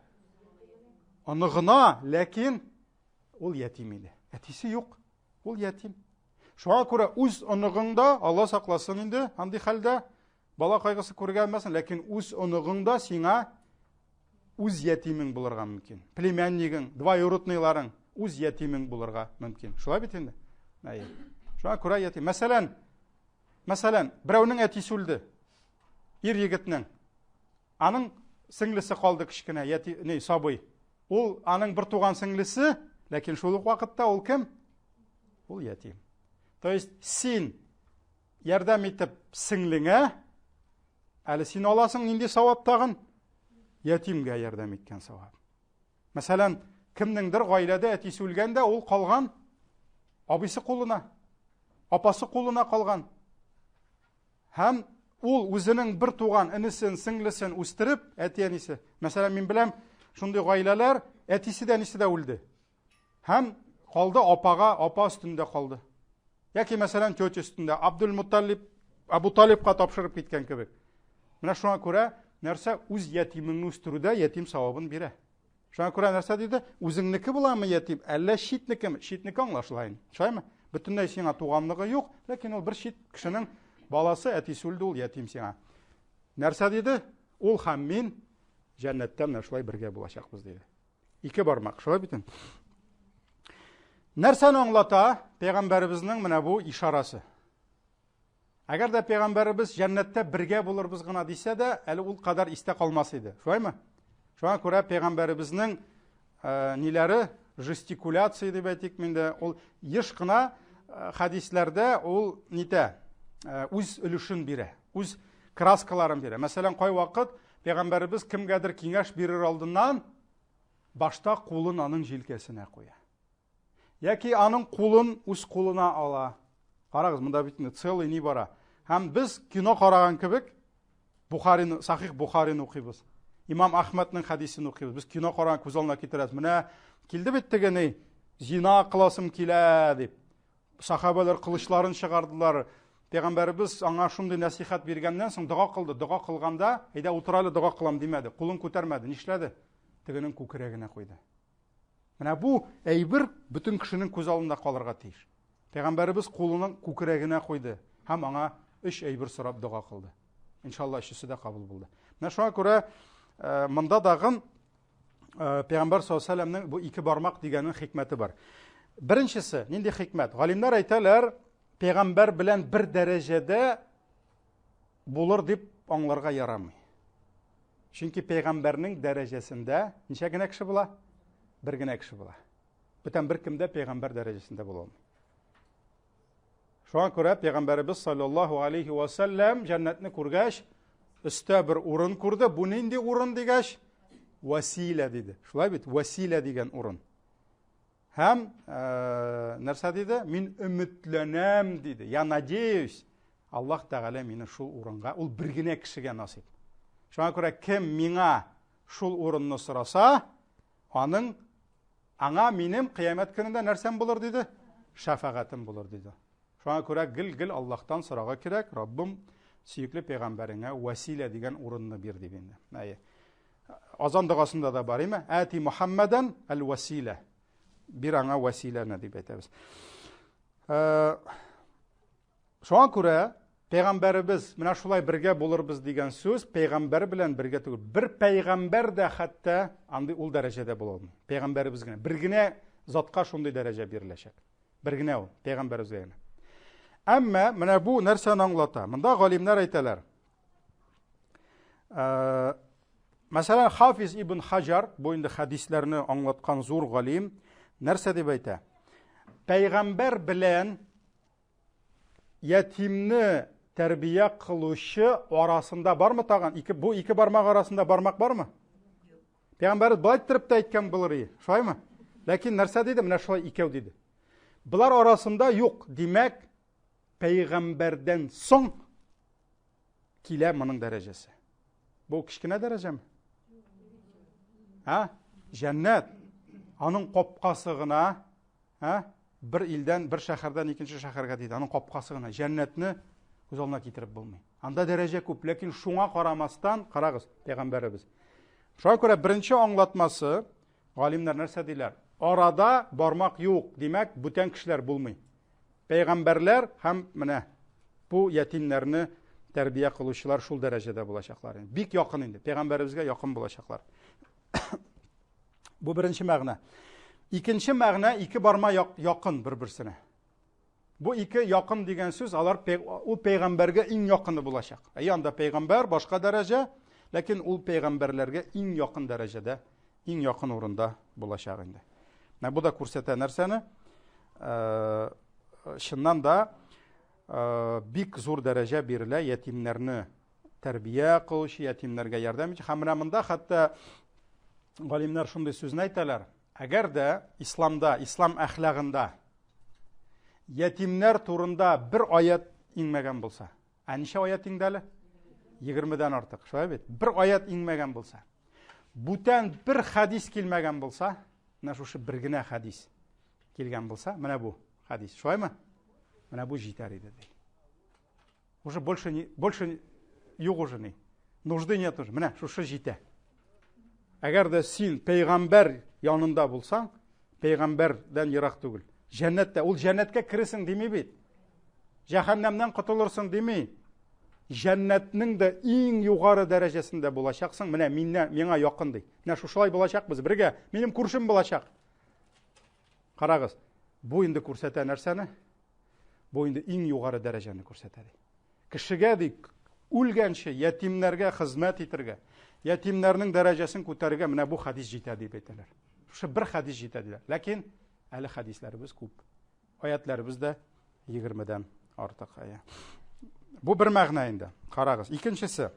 Оныгына, ләкин ул ятим иде. Әтисе юк, ул ятим. Шуңа күрә үз оныгың да, Алла сакласын инде, андый хәлдә бала кайгысы күргән булмасын, ләкин үз оныгың да сиңа үз ятимең булырга мөмкин. Племяннигың, двоюродныйларың үз ятимең булырга мөмкин. Шулай бит инде? Әйе. Шуңа күрә ятим. Мәсәлән, мәсәлән, берәүнең әтисе үлде. Ир егетнең. Аның сеңлесе калды кечкенә, яти, не, сабый. Ул аның бер туган сеңлесе, ләкин шул ук вакытта ул кем? Ул ятим. То есть син ярдәм итеп сеңлеңә, әле син аласың нинди савап тагын? Ятимгә ярдәм иткән савап. Мәсәлән, кемнеңдер гаиләдә әтисе үлгән дә, ул калган абыйсы кулына, апасы кулына калган. Һәм ул үзенең бер туган энесен, сеңлесен үстереп, әти-әнисе. Мәсәлән, мин беләм, шундый гаиләләр, әтисе дә, әнисе дә үлде. Һәм калды апага, апа өстендә калды. Яки, мәсәлән, тетя өстендә Абдул Муталлиб, Абу Талибка тапшырып киткән кебек. Менә шуңа күрә нәрсә үз ятимеңне үстерүдә ятим савабын бирә. Шуңа күрә нәрсә диде? Үзеңнеке буламы ятим, әллә читнекеме? Читнеке аңлашыла инде. Шулаймы? Бөтенләй сиңа туганлыгы юк, ләкин ул бер чит кешенең баласы, әтисе үлде, ул ятим сиңа. Нәрсә диде? Ул һәм мин җәннәттә менә шулай бергә булачакбыз диде. Ике бармак, шулай бит инде. Нәрсәне аңлата пәйгамбәребезнең менә бу ишарасы? Әгәр дә пәйгамбәребез җәннәттә бергә булырбыз гына дисә дә, әле ул кадәр истә калмас иде. Шулаймы? Шуңа күрә пәйгамбәребезнең э, ниләре, жестикуляция дип әйтик инде, ул еш кына э, хәдисләрдә ул нитә, э, үз өлешен бирә, үз краскаларын бирә. Мәсәлән, кайвакыт пәйгамбәребез кемгәдер киңәш бирер алдыннан башта кулын аның җилкәсенә куя. Яки аның кулын үз кулына ала. Карагыз, монда бит инде целый ни бара. Һәм без кино караган кебек Бухарины, Сахих Бухарины укыйбыз. Имам Ахмадның хәдисен укыйбыз. Без кино караган күз алдына китерәбез. Менә килде бит теге ни, зина кыласым килә дип. Сахабалар кылычларын чыгардылар. Пәйгамбәребез аңа шундый нәсихәт биргәннән соң дога кылды. Дога кылганда, әйдә утыр әле дога кылам димәде. Кулын күтәрмәде. Нишләде? Тегенең күкрәгенә куйды. Менә бу әйбер бөтен кешенең күз алдында калырга тиеш. Пәйгамбәребез кулының күкрәгенә куйды һәм аңа өч әйбер сорап дога кылды. Иншалла өчесе дә кабул булды. Менә шуңа күрә э, монда дагын э, Пәйгамбәр саллаллаху бу ике бармак дигәннең хикмәте бар. Беренчесе, нинди хикмәт? Галимнәр әйтәләр, пәйгамбәр белән бер дәрәҗәдә булыр дип аңларга ярамый. Чөнки пәйгамбәрнең дәрәҗәсендә ничә генә кеше була? Бер генә кеше була. Бүтән бер кем дә пәйгамбәр дәрәҗәсендә була алмый. Шуңа күрә пәйгамбәребез саллаллаһу алейхи ва сәлләм җәннәтне күргәч, өстә бер урын күрде. Бу нинди урын дигәч, василә диде. Шулай бит, василә дигән урын. Һәм э, нәрсә диде? Мин өметләнәм диде. Я надеюсь, Аллаһ Тәгалә мине шул урынга, ул бер генә кешегә насыйп. Шуңа күрә кем миңа шул урынны сораса, аның аңа минем кыямәт көнендә нәрсәм булыр диде? Шәфәгатем булыр диде. Шуңа күрә гел-гел Аллаһтан сорарга кирәк, Раббым, сөекле пәйгамбәреңә вәсилә дигән урынны бир дип инде. Әйе. Азан догасында да бар, име? Әти Мухаммадан әл-вәсилә. Бир аңа вәсиләне дип әйтәбез. Э, шуңа күрә пәйгамбәребез менә шулай бергә булырбыз дигән сүз пәйгамбәр белән бергә түгел. Бер пәйгамбәр дә хәтта андый ул дәрәҗәдә була алмый. Пәйгамбәребез генә. Бер генә затка шундый дәрәҗә биреләчәк. Бер генә ул, пәйгамбәребезгә генә. Әмма менә бу нәрсәне аңлата? Монда галимнәр әйтәләр. Э, Мәсәлән, Хафиз ибн Хаҗар, бу инде хәдисләрне аңлаткан зур галим, нәрсә дип әйтә? Пәйгамбәр белән ятимне тәрбия кылучы арасында бармы тагын? Ике, бу ике бармак арасында бармак бармы? Пәйгамбәрбез былай иттереп тә әйткән булыр иде, шулаймы? Ләкин нәрсә диде? Менә шулай икәү диде. Болар арасында юк. Димәк, пәйгамбәрдән соң килә моның дәрәҗәсе. Бу кечкенә дәрәҗәме? Ә? Җәннәт. Аның капкасы гына, ә? Бер илдән, бер шәһәрдән икенче шәһәргә диде. Аның капкасы гына. Җәннәтне күз алдына китереп булмый. Анда дәрәҗә күп, ләкин шуңа карамастан, карагыз, пәйгамбәребез. Шуңа күрә беренче аңлатмасы, галимнәр нәрсә диләр? Арада бармак юк, димәк, бүтән кешеләр булмый. Пәйгамбәрләр һәм менә бу ятимнәрне тәрбия кылучылар шул дәрәҗәдә булачаклар. Бик якын инде, пәйгамбәребезгә якын булачаклар. Бу беренче мәгънә. Икенче мәгънә ике барма якын бер-берсенә. Бу ике якын дигән сүз алар ул пәйгамбәргә иң якыны булачак. Әйе, анда пәйгамбәр башка дәрәҗә, ләкин ул пәйгамбәрләргә иң якын дәрәҗәдә иң якын урында булачак инде. Менә бу да күрсәтә нәрсәне? Э, чыннан да э, бик зур дәрәҗә бирелә ятимнәрне тәрбия кылучы, ятимнәргә ярдәм итүче. Һәм менә монда хәтта галимнәр шундый сүзне әйтәләр. Әгәр дә исламда, ислам әхлагында ятимнәр турында бер аят иңмәгән булса, Ә ничә аят иңде әле? 20-дән артык, шулай бит? Бер аят иңмәгән булса, бүтән бер хәдис килмәгән булса, менә шушы бер генә хәдис килгән булса, менә бу хәдис, шулаймы? Менә бу җитәр иде ди. Уже больше не, больше юк уже ни. Нужды нет уже. Менә шушы җитә. Әгәр дә син пәйгамбәр янында булсаң, пәйгамбәрдән ерак түгел. Җәннәттә, ул җәннәткә кересең дими бит. Җәһәннәмнән котылырсың дими. Җәннәтнең дә иң югары дәрәҗәсендә булачаксың. Менә миннә, миңа якын ди. Менә шушылай булачакбыз бергә. Минем күршем булачак. Карагыз, бу инде күрсәтә нәрсәне? Бу инде иң югары дәрәҗәне күрсәтә ди. Кешегә ди, үлгәнче ятимнәргә хезмәт итергә, ятимнәрнең дәрәҗәсен күтәрергә менә бу хәдис җитә дип әйтәләр. Шушы бер хәдис җитә диләр. Ләкин әле хәдисләребез күп. Аятләребез дә 20-дән артык. Әйе. Бу бер мәгънә инде. Карагыз. Икенчесе.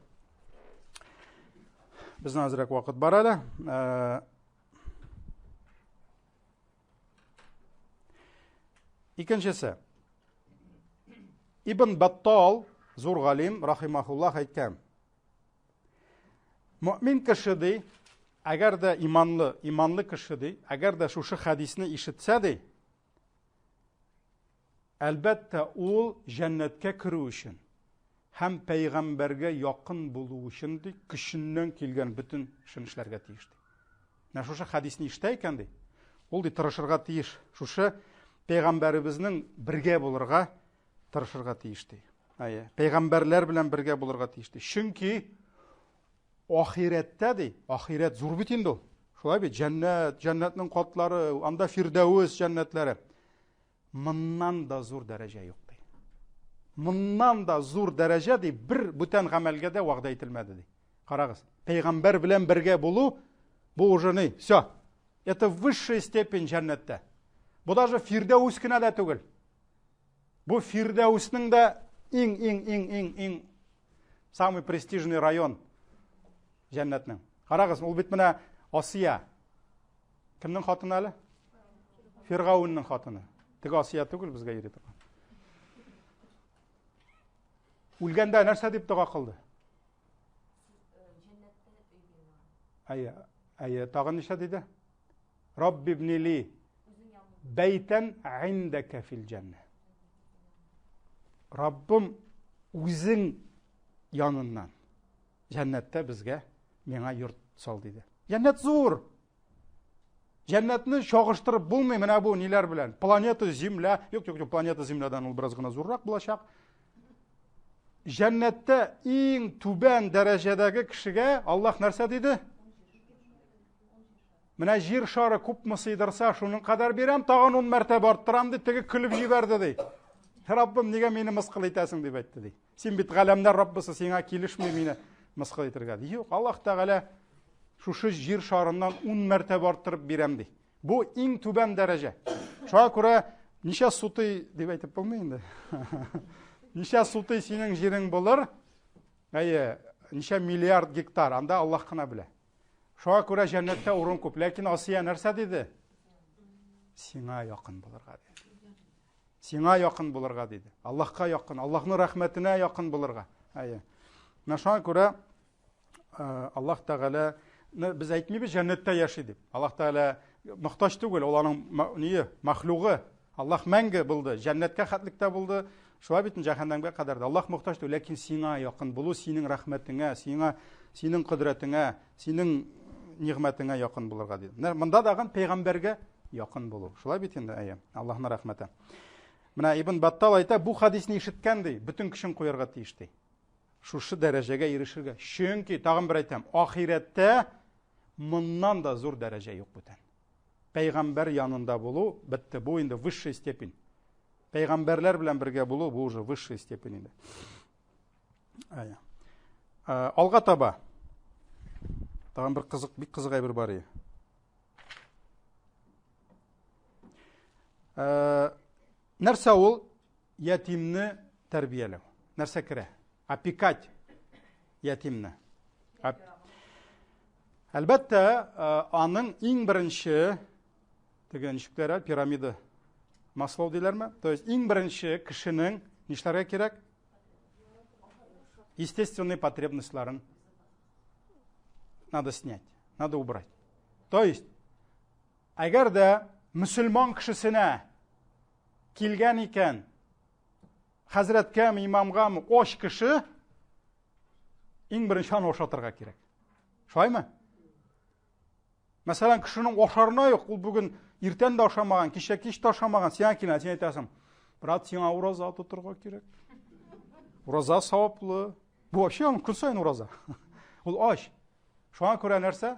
Безнең азрак вакыт бар әле. Э, икенчесе. Ибн Баттал, зур галим, рахимахуллах әйткән. Мөмин кеше ди, әгәр дә иманлы, иманлы кеше ди, әгәр дә шушы хәдисне ишетсә ди, әлбәттә, ул җәннәткә керү өчен һәм пәйгамбәргә якын булу өчен ди, көченнән килгән бөтен эшен эшләргә тиеш ди. Менә шушы хәдисне ишетә икән ди, ул ди тырышырга тиеш. Шушы пәйгамбәребезнең бергә булырга тырышырга тиеш ди. Әйе, пәйгамбәрләр белән бергә булырга тиеш ди. Чөнки ахирәттә ди, ахирәт зур бит инде ул. Шулай бит, җәннәт, җәннәтнең катлары, анда фирдәвес җәннәтләре. Моннан да зур дәрәҗә юк ди. Моннан да зур дәрәҗә ди, бер бүтән гамәлгә дә вәгъдә ителмәде ди. Карагыз, пәйгамбәр белән бергә булу бу уже ни? Все. Это высшая степень җәннәттә. Бу даже фирдәүс кенә дә түгел. Бу Фирдәүснең дә иң иң иң иң иң самый престижный район җәннәтнең. Карагыз, ул бит менә Асия. Кемнең хатыны әле? Фиргаунның хатыны. Теге Асия түгел безгә йөри торган. Үлгәндә нәрсә дип дога кылды? Әйе, әйе, тагын ничә диде? Рабби ибни ли бәйтән индәкә фил җәннә. Раббым үзең яныннан җәннәттә безгә миңа йорт сал диде. Җәннәт зур. Җәннәтне чагыштырып булмый менә бу ниләр белән. Планета Земля, юк, юк, юк, планета Землядан ул бераз гына зуррак булачак. Җәннәттә иң түбән дәрәҗәдәге кешегә Аллаһ нәрсә диде? Менә җир шары күпме сыйдырса, шуның кадәр бирәм, тагын ун мәртәбә арттырам, дип, теге көлеп җибәрде, ди. Раббым, нигә мине мыскыл итәсең, дип әйтте, ди. Син бит галәмнәр Раббысы, сиңа килешми мине мыскыл итәргә. Ди. Юк, Аллаһ Тәгалә шушы җир шарыннан 10 мәртәбә арттырып бирәм ди. Бу иң түбән дәрәҗә. Шуңа күрә ничә сутый дип әйтеп булмый инде. Ничә сутый синең җирең булыр? Әйе, ничә миллиард гектар, анда Аллаһ кына белә. Шуңа күрә җәннәттә урын күп. Ләкин Асия нәрсә диде? Сиңа якын булырга диде. Сиңа якын булырга диде. Аллаһка якын, Аллаһның рәхмәтенә якын булырга. Әйе. Менә шуңа күрә Аллаһ Тәгалә без әйтмибез җәннәттә яши дип. Аллаһ Тәгалә мохтаҗ түгел, ул аның ние, махлугы. Аллаһ мәңге булды, җәннәткә хәтлектә булды. Шулай бит җәһәннәмгә кадәр дә. Аллаһ мохтаҗ түгел, ләкин сиңа якын булу, синең рәхмәтеңә, сиңа, синең кодрәтеңә, синең нигъмәтеңә якын булырга диде. Менә монда дагын пәйгамбәргә якын булу. Шулай бит инде, әйе. Аллаһның рәхмәте. Менә Ибн Баттал әйтә, бу хадисне ишеткән ди, бөтен көчен куярга тиеш ди. Шушы дәрәҗәгә ирешергә. Чөнки, тагын бер әйтәм, ахирәттә моннан да зур дәрәҗә юк бүтән. Пәйгамбәр янында булу бетте. Бу инде высшая степень. Пәйгамбәрләр белән бергә булу бу уже высшая степень инде. Әйе. Алга таба. Тагын бер кызык, бик кызык әйбер бар иде. Нәрсә ул? Ятимне тәрбияләү. Нәрсә керә? Опекать ятимне. Әлбәттә, аның иң беренче теге ничекләр пирамида Маслоу диләрме? То есть иң беренче кешенең нишләргә кирәк? Естественные потребностьларын надо снять, надо убрать. То есть, әгәр дә мөселман кешесенә килгән икән, хәзрәткәме, имамгамы, ач кеше, иң беренче аны ашатырга кирәк. Шулаймы? Мәсәлән, кешенең ашарына юк, ул бүген иртән дә ашамаган, кичә кич тә ашамаган, сиңа килә, син әйтәсең, брат, сиңа ураза тотырга кирәк. Ураза саваплы. Бу вообще аның көн саен ураза. Ул ач. Шуңа күрә нәрсә?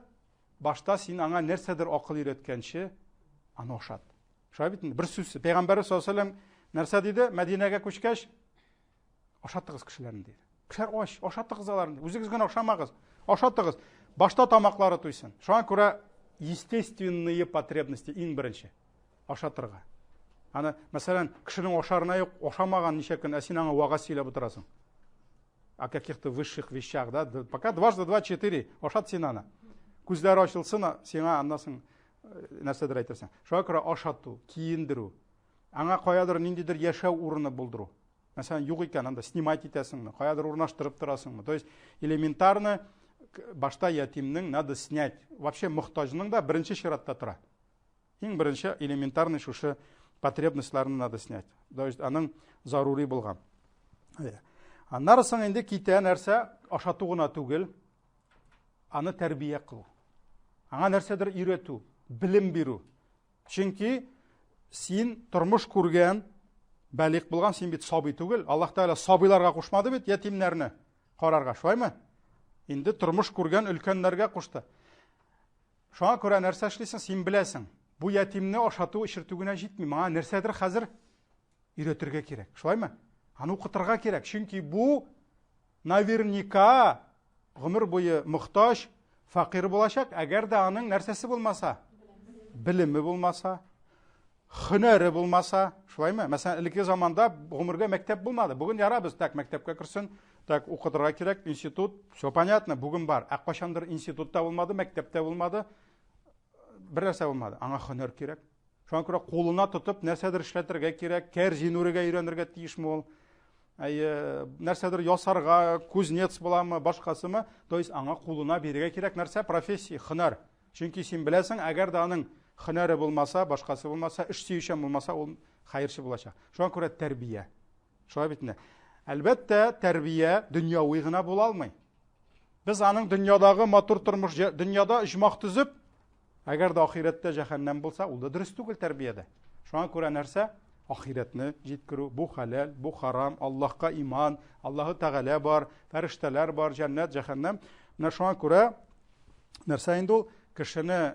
Башта син аңа нәрсәдер акыл өйрәткәнче, аны ашат. Шулай бит инде, бер сүз. Пәйгамбәрбез саллаллаһу алейһи вәсәлләм нәрсә диде? Мәдинәгә күчкәч, ашатыгыз кешеләрне диде. Кешеләр ач, ашатыгыз аларны. Үзегез генә ашамагыз, ашатыгыз. Башта тамаклары туйсын. Шуңа күрә естественные потребности иң беренче ашатырга. Аны, мәсәлән, кешенең ашарына юк, ашамаган ничә көн, ә син аңа вагаз сөйләп утырасың. О каких-то высших вещах, да? Пока дважды два четыре, ашат син аны. Күзләре ачылсын, сиңа аннан соң нәрсәдер әйтерсең. Шуңа күрә ашату, киендерү, аңа каядыр ниндидер яшәү урыны булдыру. Мәсәлән, юк икән, анда снимать итәсеңме, каядыр урнаштырып торасыңмы. То есть элементарно башта ятимнең надо снять. Вообще мохтаҗның да беренче чиратта тора. Иң беренче элементарный шушы потребностьларны надо снять. То есть аның зарури булган. Аннары соң инде китә нәрсә, ашату гына түгел, аны тәрбия кылу. Аңа нәрсәдер өйрәтү, белем бирү. Чөнки син тормыш күргән, бәлигъ булган, син бит сабый түгел. Аллаһ Тәгалә сабыйларга кушмады бит ятимнәрне карарга, шулаймы? Инде тормыш күргән өлкәннәргә кушты. Шуңа күрә нәрсә эшлисең, син беләсең. Бу ятимне ашату, эчертү генә җитми. Моңа нәрсәдер хәзер өйрәтергә кирәк. Шулаймы? Аны укытырга кирәк. Чөнки бу наверняка гомер буе мохтаҗ, фәкыйрь булачак, әгәр дә аның нәрсәсе булмаса, белеме булмаса, һөнәре булмаса, шулаймы? Мәсәлән, элекке заманда гомергә мәктәп булмады. Бүген ярабыз, так, мәктәпкә керсен, так, укытырга кирәк, институт, все понятно, бүген бар. Ә кайчандыр институтта булмады, мәктәптә булмады, бер нәрсә булмады. Аңа һөнәр кирәк. Шуңа күрә кулына тотып нәрсәдер эшләтергә кирәк, кәрзин үрергә өйрәнергә тиешме ул? Әйе, нәрсәдер ясарга, кузнец буламы, башкасымы? То есть аңа кулына бирергә кирәк нәрсә? Профессия, һөнәр. Чөнки син беләсең, әгәр дә аның һөнәре булмаса, башкасы булмаса, эш сөючән булмаса, ул хәерче булачак. Шуңа күрә тәрбия. Шулай бит инде. Әлбәттә, тәрбия дөньяви гына була алмый. Без аның дөньядагы матур тормыш, дөньяда оҗмах төзеп, әгәр дә ахирәттә җәһәннәм булса, ул да дөрес түгел тәрбиядә. Шуңа күрә нәрсә? Ахирәтне җиткерү, бу хәләл, бу харам, Аллаһка иман, Аллаһы Тәгалә бар, фәрештәләр бар, җәннәт, җәһәннәм. Менә шуңа күрә нәрсә инде ул? Кешене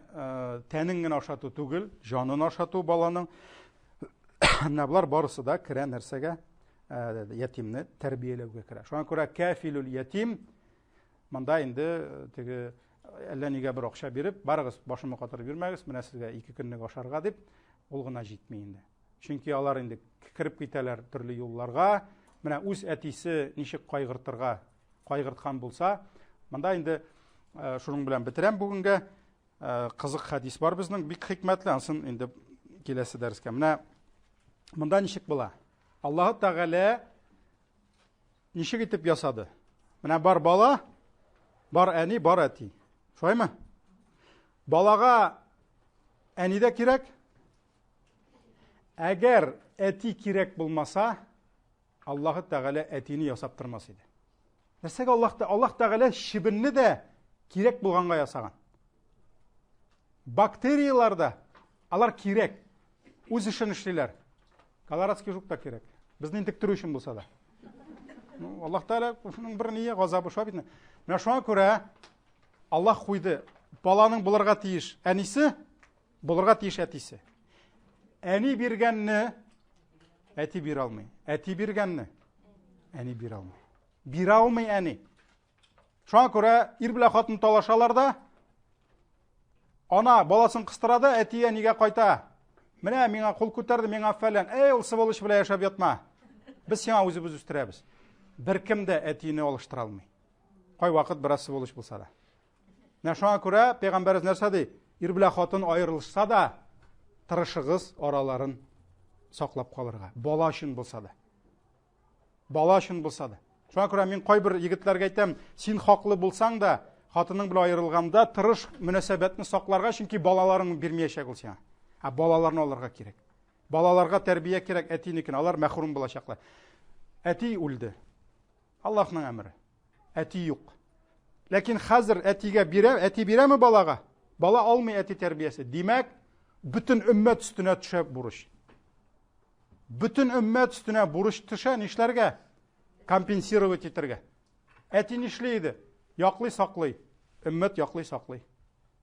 тәнен генә ашату түгел, җанын ашату баланың. Менә болар барысы да керә нәрсәгә? Ятимне тәрбияләүгә керә. Шуңа күрә кәфилүл ятим монда инде теге Әллә нигә бер акча биреп, барыгыз, башымны катырып йөрмәгез, менә сезгә 2 көнлек ашарга дип, ул гына җитми инде. Чөнки алар инде кереп китәләр төрле юлларга. Менә үз әтисе ничек кайгыртырга, кайгырткан булса, монда инде шуның белән бетерәм бүгенгә. Кызык хәдис бар безнең, бик хикмәтле, ансын инде киләсе дәрескә. Менә монда ничек була? Аллаһ Тәгалә ничек итеп ясады? Менә бар бала, бар әни, бар әти. Шулаймы? Балага әни дә кирәк. Әгәр әти кирәк булмаса, Аллаһ Тәгалә әтине ясап тормас иде. Нәрсәгә Аллаһ Аллаһ Тәгалә чебенне дә кирәк булганга ясаган. Бактерияләр дә алар кирәк. Үз эшен эшлиләр. Колорадский жук та кирәк. Безне интектерү өчен булса да. Ну, Аллаһ Тәгалә шуның бер ние газабы шуа бит. Менә шуңа күрә Аллаһ куйды. Баланың булырга тиеш әнисе, булырга тиеш әтисе. Әни биргәнне әти бирә алмый. Әти биргәнне әни бирә алмый. Бирә алмый әни. Шуңа күрә ир белән хатын талашалар да, ана баласын кыстыра да, әти әнигә кайта. Менә миңа кул күтәрде, миңа фәлән. Эй, ул сволочь белән яшәп ятма. Без сиңа үзебез үстерәбез. Беркем дә әтине алыштыра алмый. Кайвакыт бераз сволочь булса да. Менә шуңа күрә пәйгамбәребез нәрсә ди? Ир белән хатын аерылышса да, тырышыгыз араларын саклап калырга. Бала өчен булса да. Бала өчен булса да. Шуңа күрә мин кайбер егетләргә әйтәм, син хаклы булсаң да, хатының белән аерылганда тырыш мөнәсәбәтне сакларга, чөнки балаларың бирмәячәк ул сиңа. Ә балаларны алырга кирәк. Балаларга тәрбия кирәк, әтинекен, алар мәхрүм булачаклар. Әти үлде. Аллаһның әмере. Әти юк. Ләкин хәзер әтигә бирә, әти бирәме балага? Бала алмый әти тәрбиясе. Димәк, бөтен өммәт өстенә төшә бурыч. Бөтен өммәт өстенә бурыч төшә, нишләргә? Компенсировать итәргә. Әти нишли иде? Яклый, саклый. Өммәт яклый, саклый.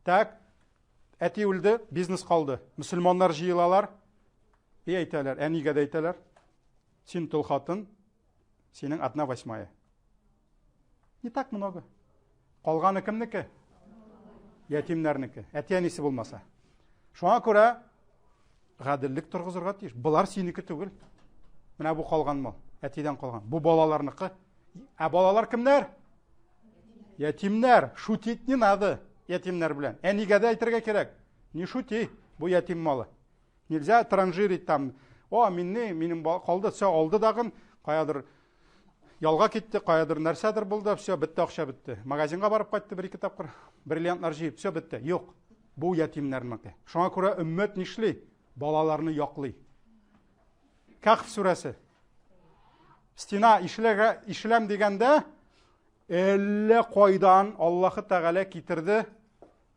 Так, әти үлде, бизнес калды. Мөселманнар җыелалар. И әйтәләр, әнигә дә әйтәләр. Син тол хатын, синең 1/8. Не так много. Калганы кемнеке? Ятимнәрнеке. Әти-әнисе булмаса. Шуңа күрә гаделлек торгызырга тиеш. Болар синеке түгел. Менә бу калган мал, әтидән калган. Бу балаларныкы. Ә балалар кемнәр? Ятимнәр. Шутить не надо ятимнәр белән. Әнигә дә әйтергә кирәк. Не шути, бу ятим малы. Нельзя транжирить там. О, минне, минем калды, все, алды дагын, каядыр ялга китте, каядыр нәрсәдер булды, все, бетте, акча бетте. Магазинга барып кайтты бер-ике тапкыр, бриллиантлар җыеп, все, бетте. Юк, бу ятимнәрнеке. Шуңа күрә өммәт нишли? Балаларны яклый. Кахф сүрәсе. Стена ишеләгә, ишеләм дигәндә, әллә кайдан Аллаһы Тәгалә китерде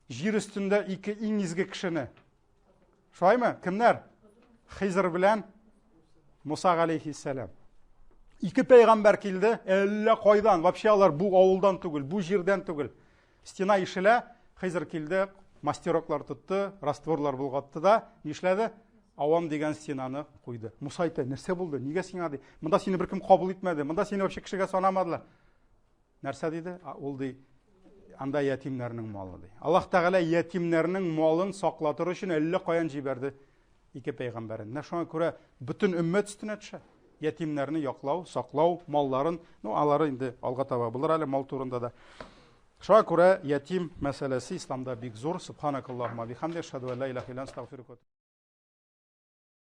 җир өстендә ике иң изге кешене. Шулаймы? Кемнәр? Хизр белән Муса галәйһиссәлам. Ике пәйгамбәр килде, әллә кайдан, вообще алар бу авылдан түгел, бу җирдән түгел. Стена ишелә, Хизр килде, мастероклар тотты, растворлар болгатты да, нишләде? Авам дигән стенаны куйды. Муса әйтә, нәрсә булды? Нигә сиңа ди? Монда сине беркем кабул итмәде, монда сине вообще кешегә санамадылар. Нәрсә диде? Ул ди, анда ятимнәрнең малы ди. Аллаһ Тәгалә ятимнәрнең малын саклатыр өчен әллә каян җибәрде ике пәйгамбәрен. Менә шуңа күрә бөтен өммәт өстенә төшә. Ятимнәрне яклау, саклау, малларын, ну алары инде алга таба булыр әле мал турында да. Шуңа күрә ятим мәсьәләсе исламда бик зур. Субханакаллаһумма бихамдик, ашһаду ан ла илаһа илля анта, астагфирука.